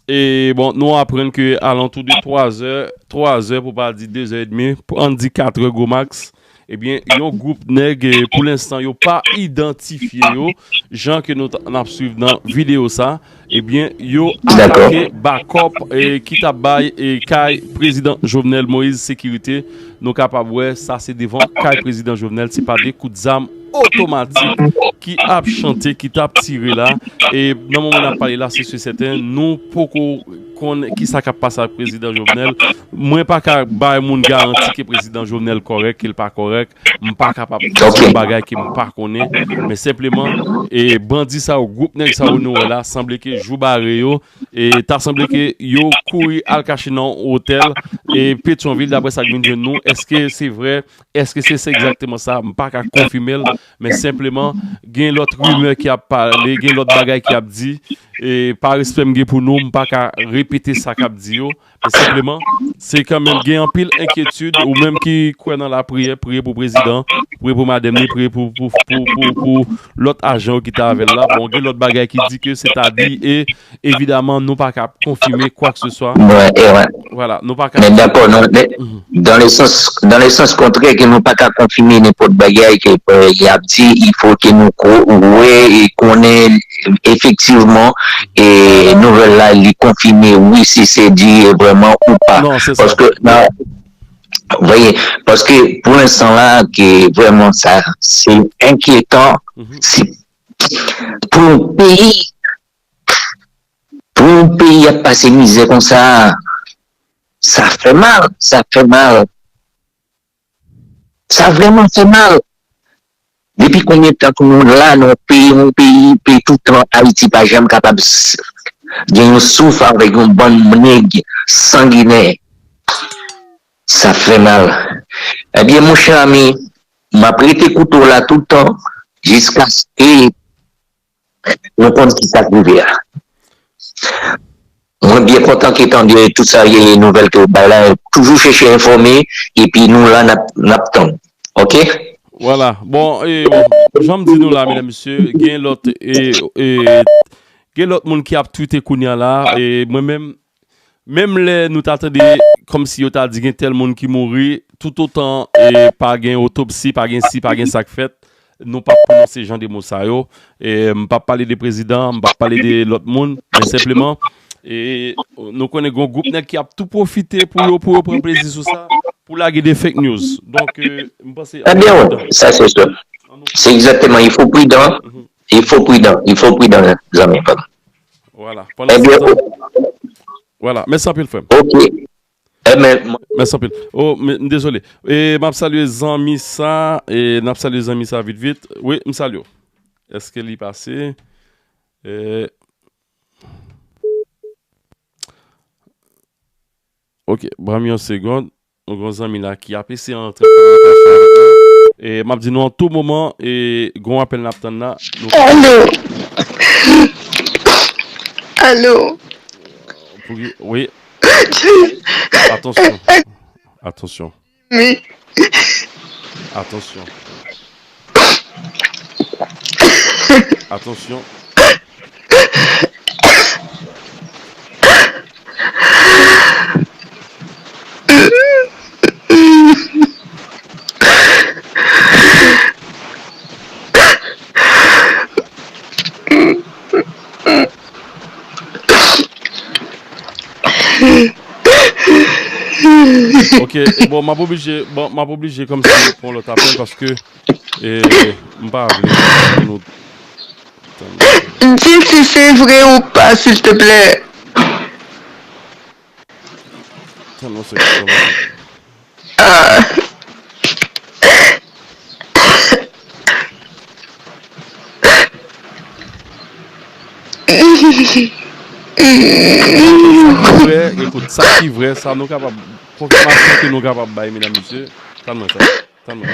E, bon, nou aprann ke alantou de twa zè, twa zè pou pa di de zè edmi, pou ann di kat è gwo maks, ebyen, yon gwoup nèg, e, pou lenstan, yo pa idantifye yo, jan ke nou t-, n ap swiv nan videyo sa, ebyen, yo atake bakòp, e, ki t ap bay, e, kay prezidan Jovenel Moïse sekirite. Nou kapab wè, sa se devan kay prezidan Jovenel, se pa de kout zam otomatik ki ap chante, ki t ap tire la. E nan moman n ap pale la, se si sèten, nou poko konn kisa k ap pase ak prezidan Jovenel. Mwen pa ka bay moun garanti ke prezidan Jovenel kòrèk, ke l pa kòrèk. M pa kapab di yon bagay ke m pa konnen. Men senpleman, e bandi sa yo, gwoup nèg sa yo nou wè la, sanble ke jou bare yo, e ta sanble ke yo kouri al kache nan yon otèl, e Petyonvil, daprè sa k vin jwenn nou. Èske se vrè? Èske se, se egzakteman sa? M pa ka konfime l, men senpleman, gen lòt rimè ki ap pale, gen lòt bagay ki ap di, e pa respè m gen pou nou, m pa ka repete sa k ap di yo, men senpleman, se kanmenm gen anpil enkyetid, ou menm ki kwè nan lapriyè, priye pou prezidan, priye pou madanm li, priye pou, pou, pou, pou, pou lòt ajan yo ki ta avè l la. Bon, gen lòt bagay ki di ke se ta li, e evidaman, nou pa ka konfime kwa ke se swa. Mwen, e wè. Vwala, nou pa ka. Men dakò, non, men, dans le sens, dans le sens contraire, ke nou pa ka konfime nenpòt bagay ke, euh, y ap di, il faut que nou ko-, wè e konnen efektivman, e nouvèl la, li konfime, wi, si se di vrèman ou pa. Non, se sa. Paske, nan, Voyez, paske pou lenstan la, ke vrèman sa, se enkyetan, se pou yon peyi, pou yon peyi ap pase mizè konsa, sa fè mal, sa fè mal. Sa vrèman fè mal. Depi konbyen tan ke nou la nan yon peyi, yon peyi, peyi toutan, Ayiti pa janm kapab s-, gen yon souf avèk yon bann nèg sanginè? Sa fè mal. Ebyen, monchè ami, m ap rete koute w la toutan, jiskaske nou konn ki sa k rive a. Mwen byen kontan ke tande tout sa ye nouvèl ke w bay la. Toujou chèche enfòme, epi nou la n ap, n ap tann. Ok? Vwala. Bon, e, bon, jan m di nou la, medam, mesye, gen lòt, e, e, gen lòt moun ki ap twite kounye a la, e mwen menm, menm lè nou ta tande kòmsi yo ta di gen tèl moun ki mouri, toutotan, e, pa gen otopsi, pa gen si, pa gen sa k fèt, nou p ap pwononse jan de mo sa yo. E, m p ap pale de prezidan, m p ap pale de lòt moun, men senpleman, e, nou konnen gen yon gwoup nèg ki ap tou pwofite pou yo, pou yo pran plezi sou sa, pou lage de fake news. Donk, e, m panse, ebyen, wi, sa se sè. Se egzakteman, il faut prudent, il faut prudent, il faut prudent, zanmi pa m. Vwala. Pandan se tan, vwala. Mèsi anpil, frè m. Ok. Ebyen, mèsi anpil. Oh, m, m dezole. E, m ap salye zanmi sa, e, n ap salye zanmi sa vit, vit. Wi, m salye w. Èske li pase? E, ok, ban m yon segonn. Nou gen yon zanmi la ki ap eseye antre an kominikasyon avèk nou. E, m ap di nou an tou moman, e, gen yon apèl n ap tann la. Nou Alo. Alo. Pou ki, wi. Atansyon. Atansyon. Wi. Atansyon. Atansyon. Ok, bon, m ap oblije, bon, m ap oblije kòmsi pran lòt apèl paske, e, m pa vle pou nou tann. Di m si se vre ou pa, silteplè. Tann yon segonn. Ah. Sa ki vrè, ekout, sa ki vrè, sa nou kapab, konfimasyon ke nou kapab bay, medam, mesye, tann mwen sa. Tann mwen.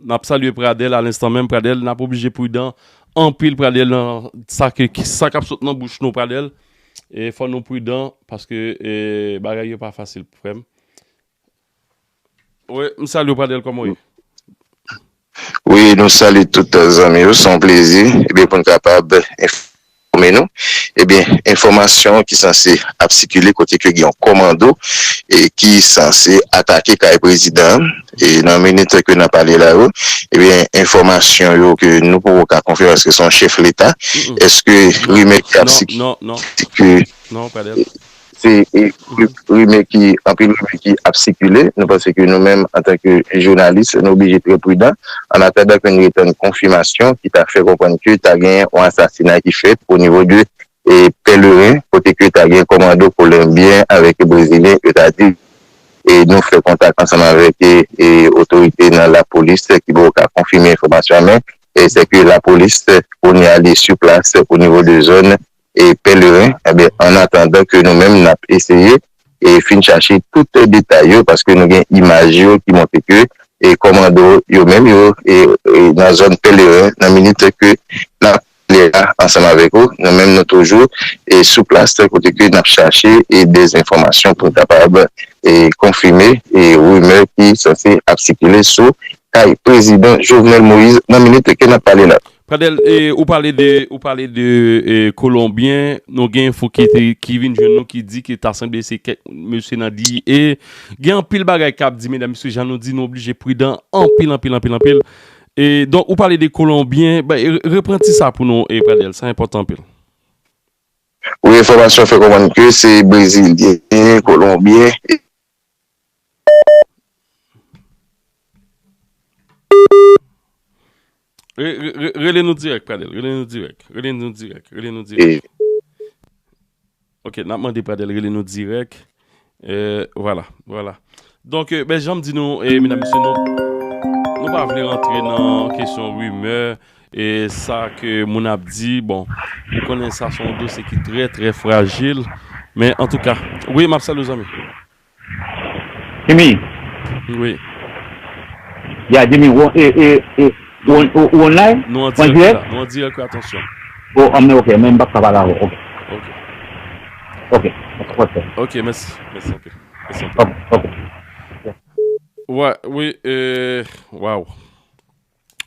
N ap salye Pradel alenstan menm. Pradel, n ap oblije pridan anpil, Pradel, nan sa ke, sa k ap sot nan bouch nou, Pradel. E fò nou pridan, paske, e, bagay yo pa fasil, frè m. Wi, m salye w, Pradel, kòman w ye? Wi, nou salye tout zanmi yo, se yon plezi, ebyen, pou n kapab enfòme nou. Ebyen, enfòmasyon ki sanse ap sikile kote ke gen yon kòmando e ki sanse atake kay prezidan an. E nan minit ke n ap pale la yo, ebyen, enfòmasyon yo ke nou poko ka konfime paske se yon chèf leta. Èske rimè ki ap sikile, non, non, non, non, Pradel. Se, e, ri-, rimè ki, anpil rimè ki ap sikile. Nou panse ke nou menm, antanke jounalis, nou oblije trè pridan. An atandan ke nou retann konfimasyon ki ta fè konprann ke ta gen yon asasina ki fèt o nivo de, e, Pèleren, kote ke ta gen kòmando kolonbyen avèk brezilyen, yo ta di, e nou fè kontak ansanm avèk, e, e, otorite nan lapolis ki poko ka konfime enfòmasyon an, men, e, se ke lapolis, kounye a, li sou plas o nivo de zòn e Pèleren, ebyen, an atandan ke nou menm n ap eseye e fin chache tout detay yo, paske nou gen imaj yo ki montre ke e kòmando yo menm yo e, e nan zòn Pèleren, nan minit ke n ap pale la ansanm avèk ou, nou menm nou toujou e sou plas kote ke n ap chache e de enfòmasyon pou n kapab e konfime e rimè ki sanse ap sikile sou kay prezidan Jovenel Moïse nan minit ke n ap pale la. Pradel, e, ou pale de, ou pale de, e, Kolonbyen, nou gen enfo ki te, ki vin jwenn nou ki di ke ta sanble se kèk mesye nan D E A. Gen anpil bagay k ap di, medam, mesye, jan nou di, nou oblije pridan anpil, anpil, anpil, anpil. E, donk, ou pale de Kolonbyen, ba, e, repranti sa pou nou, e, Pradel, sa enpòtan anpil. Wi, enfòmasyon fè konprann ke se Brezilyen, Kolonbyen, Re-, re-, re-, rele nou dirèk, Pradel. Rele nou dirèk. Rele nou dirèk. Rele nou dirèk. Ok, n ap mande Pradel rele nou dirèk. E, vwala, vwala. Donk, e, ben, jan m di nou, e, medam, mesye, nou, nou pa vle rantre nan kesyon rimè, e sa ke moun ap di. Bon, ou konnen sa se yon dosye ki trè, trè frajil. Men, antouka, wi, m ap salye w, zanmi. Jimmy. Wi. Ya, Jimmy, ou, e, e, e, ou, ou, ou online? Nou an dirèk la, nou an dirèk la, atansyon. Oh, ah, men ok, men m p ap ka pale avè w, ok. Ok. Ok, ok, ok. Ok, mèsi, mèsi anpil. Mèsi anpil. Ok, ok. Wi, wi, e, waw.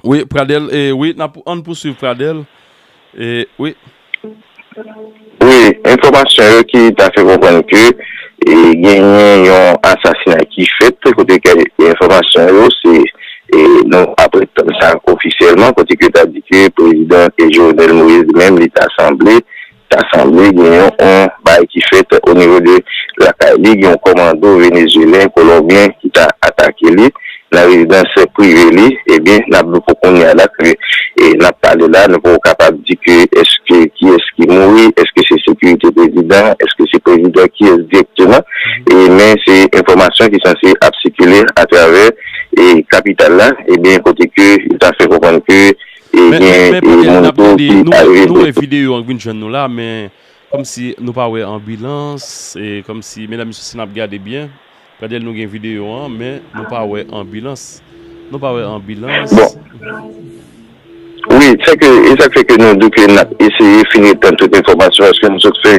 Wi, Pradel, e, wi, n ap, ann pouswiv Pradel. E, wi. Wi, enfòmasyon yo ki ta fè konprann ke, e, genyen yon asasina ki fèt, kote ke enfòmasyon yo, se, e, nou aprann sa ofisyèlman, kote ke ta di ke prezidan, e, Jovenel Moïse menm, li ta sanble, ta sanble gen yon, yon bagay ki fèt o nivo de lakay li, gen yon kòmando venezuelyen, kolonbyen ki ta atake li nan rezidans prive li. Ebyen, n ap di w pou kounye a la ke, e, n ap pale la, nou poko kapab di ke èske kiyès ki mouri, èske se sekirite prezidan, èske se prezidan kiyès dirèkteman, e, men se enfòmasyon ki sanse ap sikile atravè, e, kapital la, ebyen, kote ke yo ta fè konprann ke e men, gen, men, e, Pradel, n ap gade, nou, nou wè videyo an k vin jwenn nou la, men kòmsi nou pa wè anbilans, e kòmsi, medam, mesye, si n ap gade byen, Pradel, nou gen videyo an, men nou pa wè anbilans. Nou pa wè anbilans. Bon. Wi, se ke, e sa k fè ke nou di ke n ap eseye fin retann tout enfòmasyon, paske nou sot fè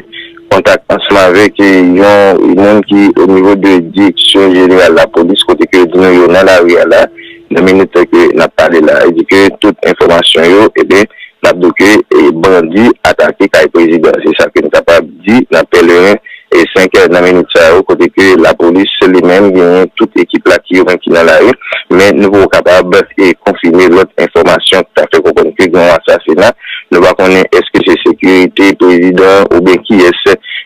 kontak ansanm avèk, e, yon moun ki o nivo de direksyon jeneral lapolis, kote ke yo di nou yo nan lari a la, nan minit ke n ap pale la, e di ke tout enfòmasyon yo, ebyen, n ap di ke, e, bandi atake kay prezidan. Se sa ke n kapab di nan Pèleren, e, senk nan minit sa yo, kote ke lapolis li menm genyen tout ekip la ki yo menm ki nan lari, men nou poko kapab, e, konfime lòt enfòmasyon ki ta fè konprann ke gen yon asasina. Nou pa konnen èske se sekirite prezidan oubyen kiyès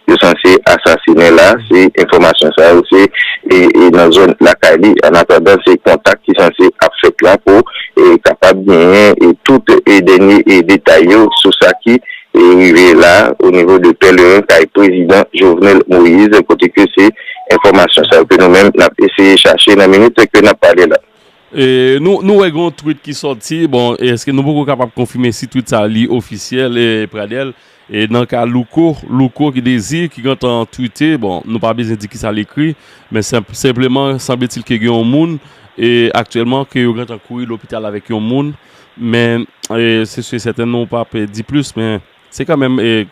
yo sanse asasinen la. Se enfòmasyon sa yo, se, e, e nan zòn lakay li. An atandan, se kontak ki sanse ap fèt la pou, e, kapab genyen, e, tout, e, dènye, e, detay yo sou sa ki, e, rive la o nivo de Pèleren kay prezidan Jovenel Moïse, kote ke se enfòmasyon sa yo ke nou menm n ap eseye chache nan minit ke n ap pale la. E, nou, nou wè gen yon tweet ki sòti. Bon, e èske nou poko kapab konfime si tweet sa li ofisyèl, e, Pradel? E nan ka Louko, Louko ki Désir ki gentan tweete, bon, nou pa bezwen di kisa l ekri, men senp-, senpleman, sanbletil ke gen yon moun, e, aktyèlman, ke yo gentan kouri lopital avèk yon moun, men, e, se si e sèten nou p ap, e, di plis, men se kanmenm, e,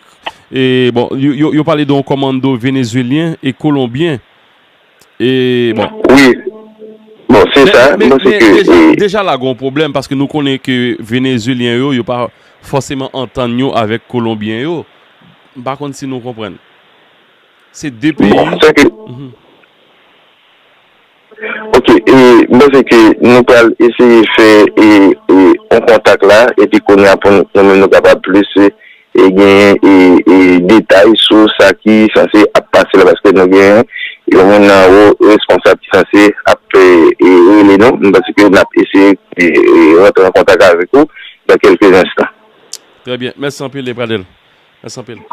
e, bon, yo, yo, yo pale de yon kòmando venezwelyen e kolonbyen. E, bon. Wi. Bon, se sa, Men, mwen se men ke deja, e, deja la gen yon pwoblèm, paske nou konnen ke venezwelyen yo, yo pa fòseman antann yo avèk kolonbyen yo. M pa konn si nou konprann. Se de peyi. Bon, se ke Mhm. Ok, e, m panse ke nou pral eseye fè e, e, yon kontak la, epi kounye a pou nou, nou menm nou kapab plis e, e genyen e, e, detay sou sa ki sanse ap pase la, paske nou genyen yon moun nan wo responsab ki sanse ap e, e, rele nou. M panse ke n ap eseye e, e, rantre an kontak avèk ou nan kèlke enstan. Trè byen. Mèsi anpil, Pradel. Mèsi anpil.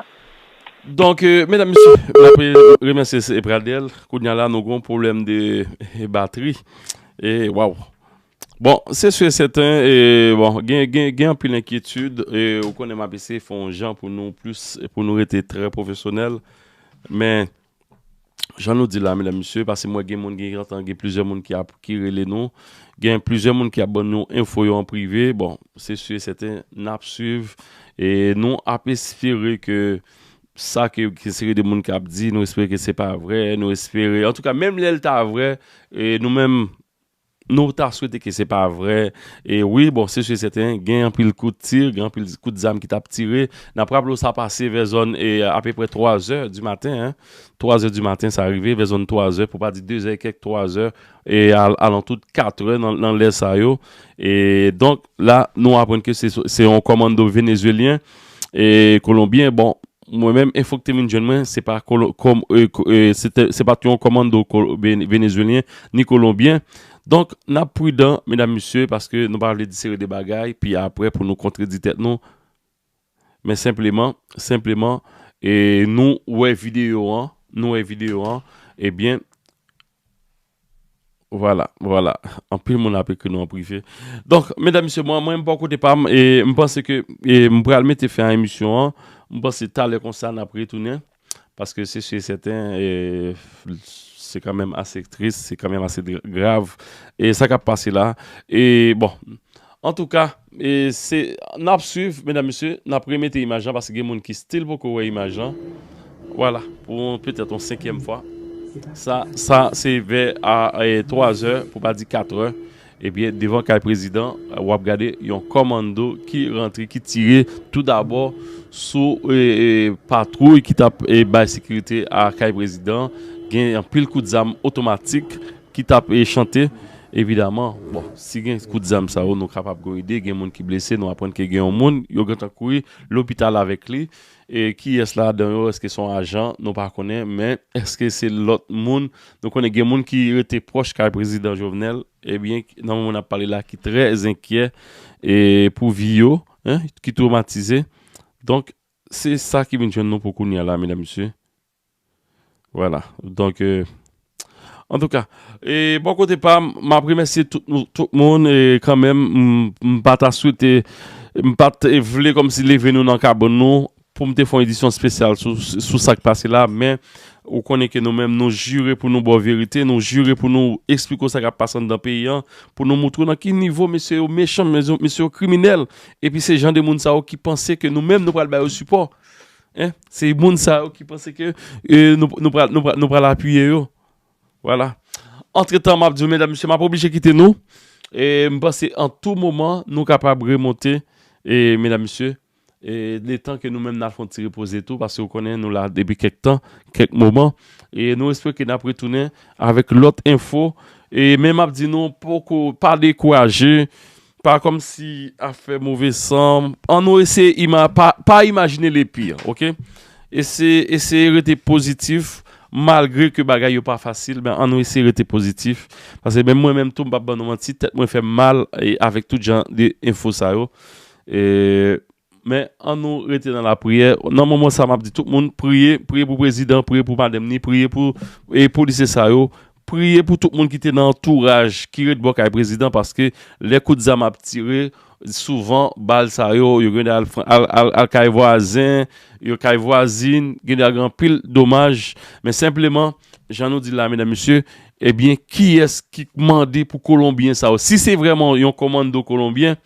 Donk, e, medam, mesye, n ap remèsye se Pradel. Kounye a la, nou gen yon pwoblèm de e, batri. E, waw. Bon, se si e sèten, e, bon, gen, gen, gen anpil enkyetid. E, ou konnen m ap eseye fè yon jan pou nou plis, pou nou rete trè pwofesyonèl. Men, jan nou di la, medam, mesye, paske mwen gen moun, gen gentan, gen plizyè moun ki ap, ki rele nou. Gen plizyè moun ki ap ban nou enfo yo an prive. Bon, se si e sèten, n ap swiv. E nou ap espere ke sa ke, ke seri de moun k ap di, nou espere ke se pa vrè, nou espere, antouka, menm lè l ta vrè, e nou menm, nou ta swete ke se pa vrè. E wi, bon, se si e sèten, gen anpil kout tir, gen anpil kout zam ki t ap tire. N ap raple w sa pase vè zòn, e apeprè twa zè di maten, en. Twa zè di maten, sa rive, vè zòn twa zè, pou pa di de zè e kèk, twa zè, e al, alantou kat è nan, nan lè sa yo. E donk, la, nou aprann ke se, se yon kòmando venezwelyen e kolonbyen. Bon, mwen menm, enfo ki te vin jwenn mwen, se pa kolo-, kòm, e, ko-, e, se te, se pa t yon kòmando kolo-, vene-, venezwelyen ni kolonbyen. Donk, n ap pridan, medam, mesye, paske nou pa vle di seri de bagay, pi apre pou nou kontredi tèt nou. Men senpleman, senpleman, e nou wè videyo an, nou wè videyo an, ebyen, vwala, vwala. Anpil moun ap ekri nou an prive. Donk, medam, mesye, mwen, mwen, bò kote pa m, e m panse ke, e m pral mete fen a emisyon an. M panse talè konsa n ap retounen. Paske se si e sèten, e, se kanmenm ase tris, se kanmenm ase dra-, grav. E sa k ap pase la. E, bon, antouka, e, se, n ap swiv, medam, mesye, n ap remete imaj lan, paske gen moun ki still poko wè imaj lan. Vwala, pou petèt yon senkyèm fwa. Sa, sa, se vè a, e, twa zè, pou pa di kat è. Ebyen, devan kay prezidan, w ap gade yon kòmando ki rantre, ki tire tou dabò sou, e, e, patwouy ki t ap, e, bay sekirite a kay prezidan. Gen anpil kout zam otomatik ki t ap, e, chante. Evidaman, bon, si gen kout zam sa yo, nou kapab gen yon ide, gen moun ki blese, nou aprann ke gen yon moun, yo gentan kouri lopital avèk li. E kiyès ladan yo, èske se yon ajan, nou pa konnen, men èske se lòt moun? Nou konnen gen moun ki rete pwòch kay prezidan Jovenel, ebyen, nan moman n ap pale la, ki trè enkyè e pou vi yo, en, ki twomatize. Donk, se sa ki vin jwenn nou pou kounye a la, medam, mesye. Vwala. Donk, e, antouka, e, bò kote pa m, m ap remèsye tout, nou, tout moun, e, kanmenm, m, m pa ta swete, m pa t vle kòmsi leve nou nan kabann nou, pou m te fè yon edisyon espesyal sou, sou sa k pase la, men ou konnen ke nou menm, nou jire pou nou ba w verite, nou jire pou nou eksplike w sa k ap pase anndan peyi an, pou nou moutre w nan ki nivo mesye yo mechan, mesye, mesye yo kriminèl, epi se jan de moun sa yo ki panse ke nou menm nou pral ba yo sipò. En? Se moun sa yo ki panse ke, e, nou, nou pral, nou pral, nou pral apiye yo. Vwala. Antretan, m ap di w, medam, mesye, m ap oblije kite nou. E m panse an tou moman, nou kapab remonte, e, medam, mesye, e, letan ke nou menm n al fè yon ti repoze tou, paske w konnen nou la depi kèk tan, kèk moman. E nou espere ke n ap retounen avèk lòt enfo. E men m ap di nou, poko, pa dekouraje, pa kòmsi ap fè move san. Ann nou eseye ima-, pa, pa imajine le pire, oke? Eseye, eseye rete pozitif, malgre ke bagay yo pa fasil, men ann nou eseye rete pozitif. Paske menm mwen menm tou, m p ap ban nou manti, tèt mwen fè m mal, e, avèk tout jan de enfo sa yo. E, men ann nou rete nan lapriyè. Nan moman sa, m ap di tout moun, priye, priye pou prezidan, priye pou madanm ni, priye pou, e, polisye sa yo, priye pou tout moun ki te nan antouraj, ki ret bò kay prezidan, paske lè kout zam ap tire, souvan, bal sa yo, yo gen al, al, al, al kay vwazen, yo kay vwazin, gen gen anpil domaj, men senpleman, jan nou di la, medam, mesye, Ebyen, kiyès ki mande pou Kolonbyen sa yo? Si se vrèman yon kòmando kolonbyen,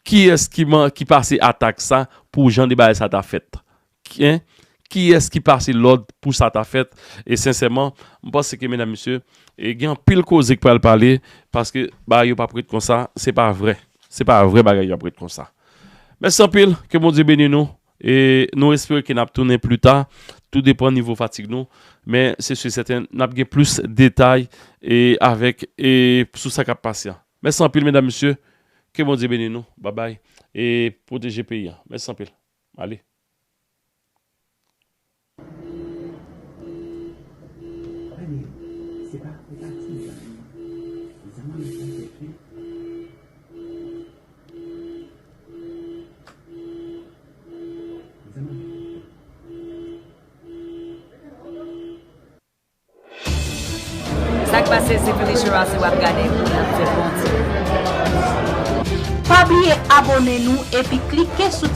kiyès ki, man- ki pase atak sa pou jan de bagay sa ta fèt? Ki- en? Kiyès ki pase lòd pou sa ta fèt? E sensèman, m panse ke, medam, mesye, e gen anpil koze k pral pale, paske bagay yo p ap ret konsa, se pa vrè. Se pa vrè bagay yo ap ret konsa. Mèsi anpil, ke Bondye beni nou. E nou espere ke n ap tounen pli ta, tou depan nivo fatig nou. Men se si sèten, n ap gen plis detay e avèk e sou sa k ap pase a. Mèsi anpil, medam, mesye. Ke Bondye beni nou. Babay. E pwoteje peyi a. Mèsi anpil. Ale. Premye, se pa, se pa ti zam. Zam an nan tèt li. Zam an nan tèt li. Sa k pase, se Felicia Rossi w ap gade pou n ap fè bon ti. Pa bliye abone nou epi klike sou